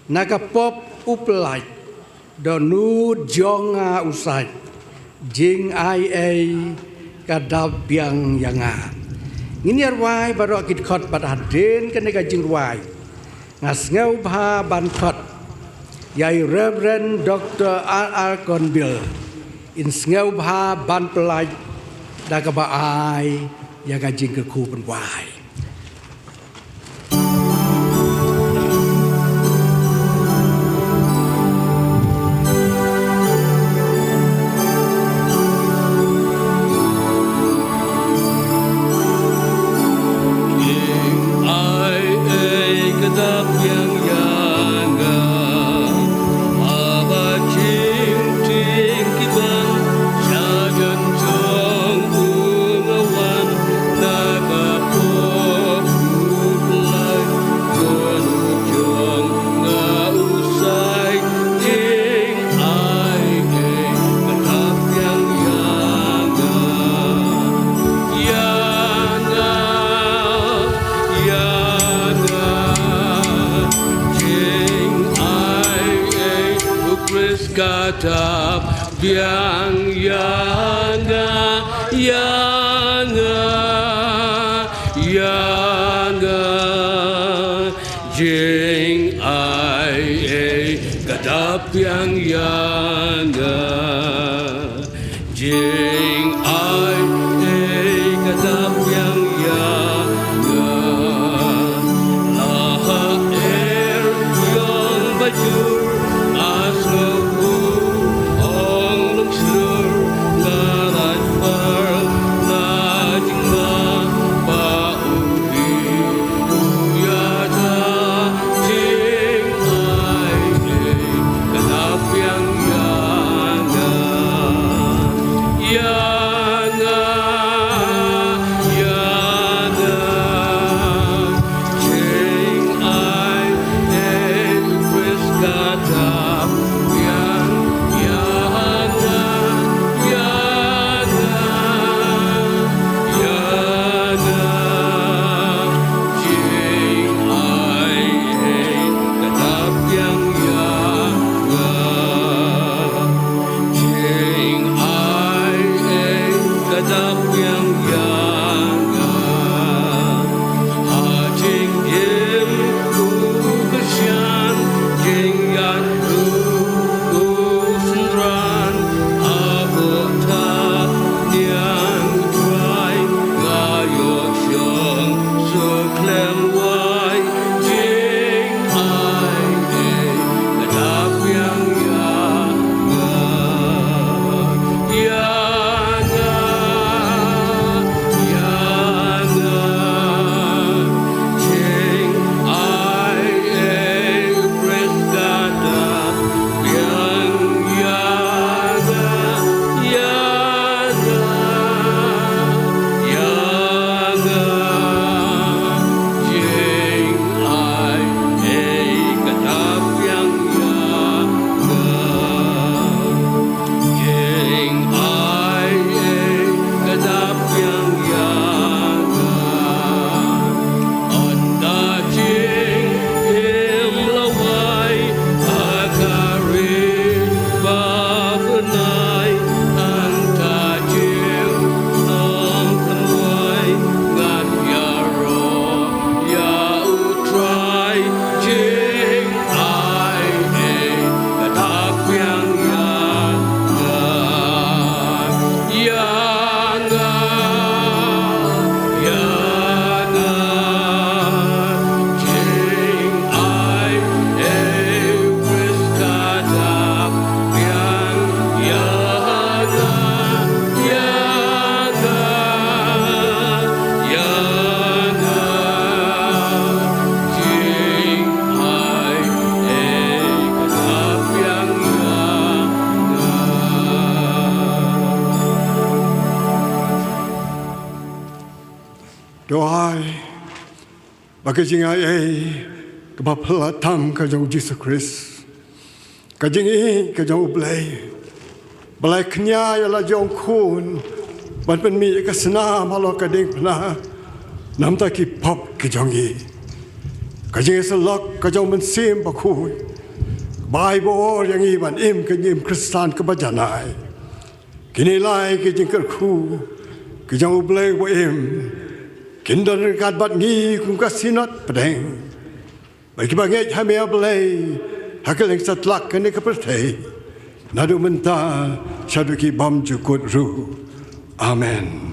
Na ka pop u pyllait, dohnud jong nga u sait. Jingaiei ka dap biang ïa nga. Ngin ïa rwai baroh ki dkhot bad hadien kane ka jingrwai, nga sngewbha ban khot ïa i Reverend Doctor R R Konbil. In sngewbha ban pyllait da kaba ai ïa ka jingkyrkhu pynwai. Ai ei ka dap biang ïa nga. Haba jingtieng ki ban, shajan jong u nga wan. Na ka pop u pyllait, dohnud jong nga u sait. Jingaiei ka dap biang ïa nga. Ïa nga, ïa nga. Jingaiei, U Khrist ka dap biang ïa nga, ïa nga, ïa nga. Jingaiei ka dap biang ïa nga. Jingaiei ka dap biang ïa nga. La ha er ïong bajur, a sngew u ong nongslur, nga lait phar na jingma ba u hi u ïada. Jingaiei ka dap biang ïa nga. Ïa nga, Duwai ba ka jingaiei kaba phylla tam ka jong u Jisu Khrist, ka jingïeit ka jong u Blei, ba la kñia ïa la jong u Khun ban pynmih ïa ka snam halor ka diengphna namar ki pop ki jong ngi, ka jingïasyllok ka jong u Mynsiem Bakhuid, ba ai bor ïa ngi ban im ka jingim Khristan kaba janai. Kine lai ki jingkyrkhu ki jong u Blei uba im kin don ryngkat bad ngi kum ka Synod Pdeng, bad kiba ngeit ha me, a Blei, ha kylleng satlak kane ka pyrthei, naduh mynta shaduh ki bymjukut ruh. Amen.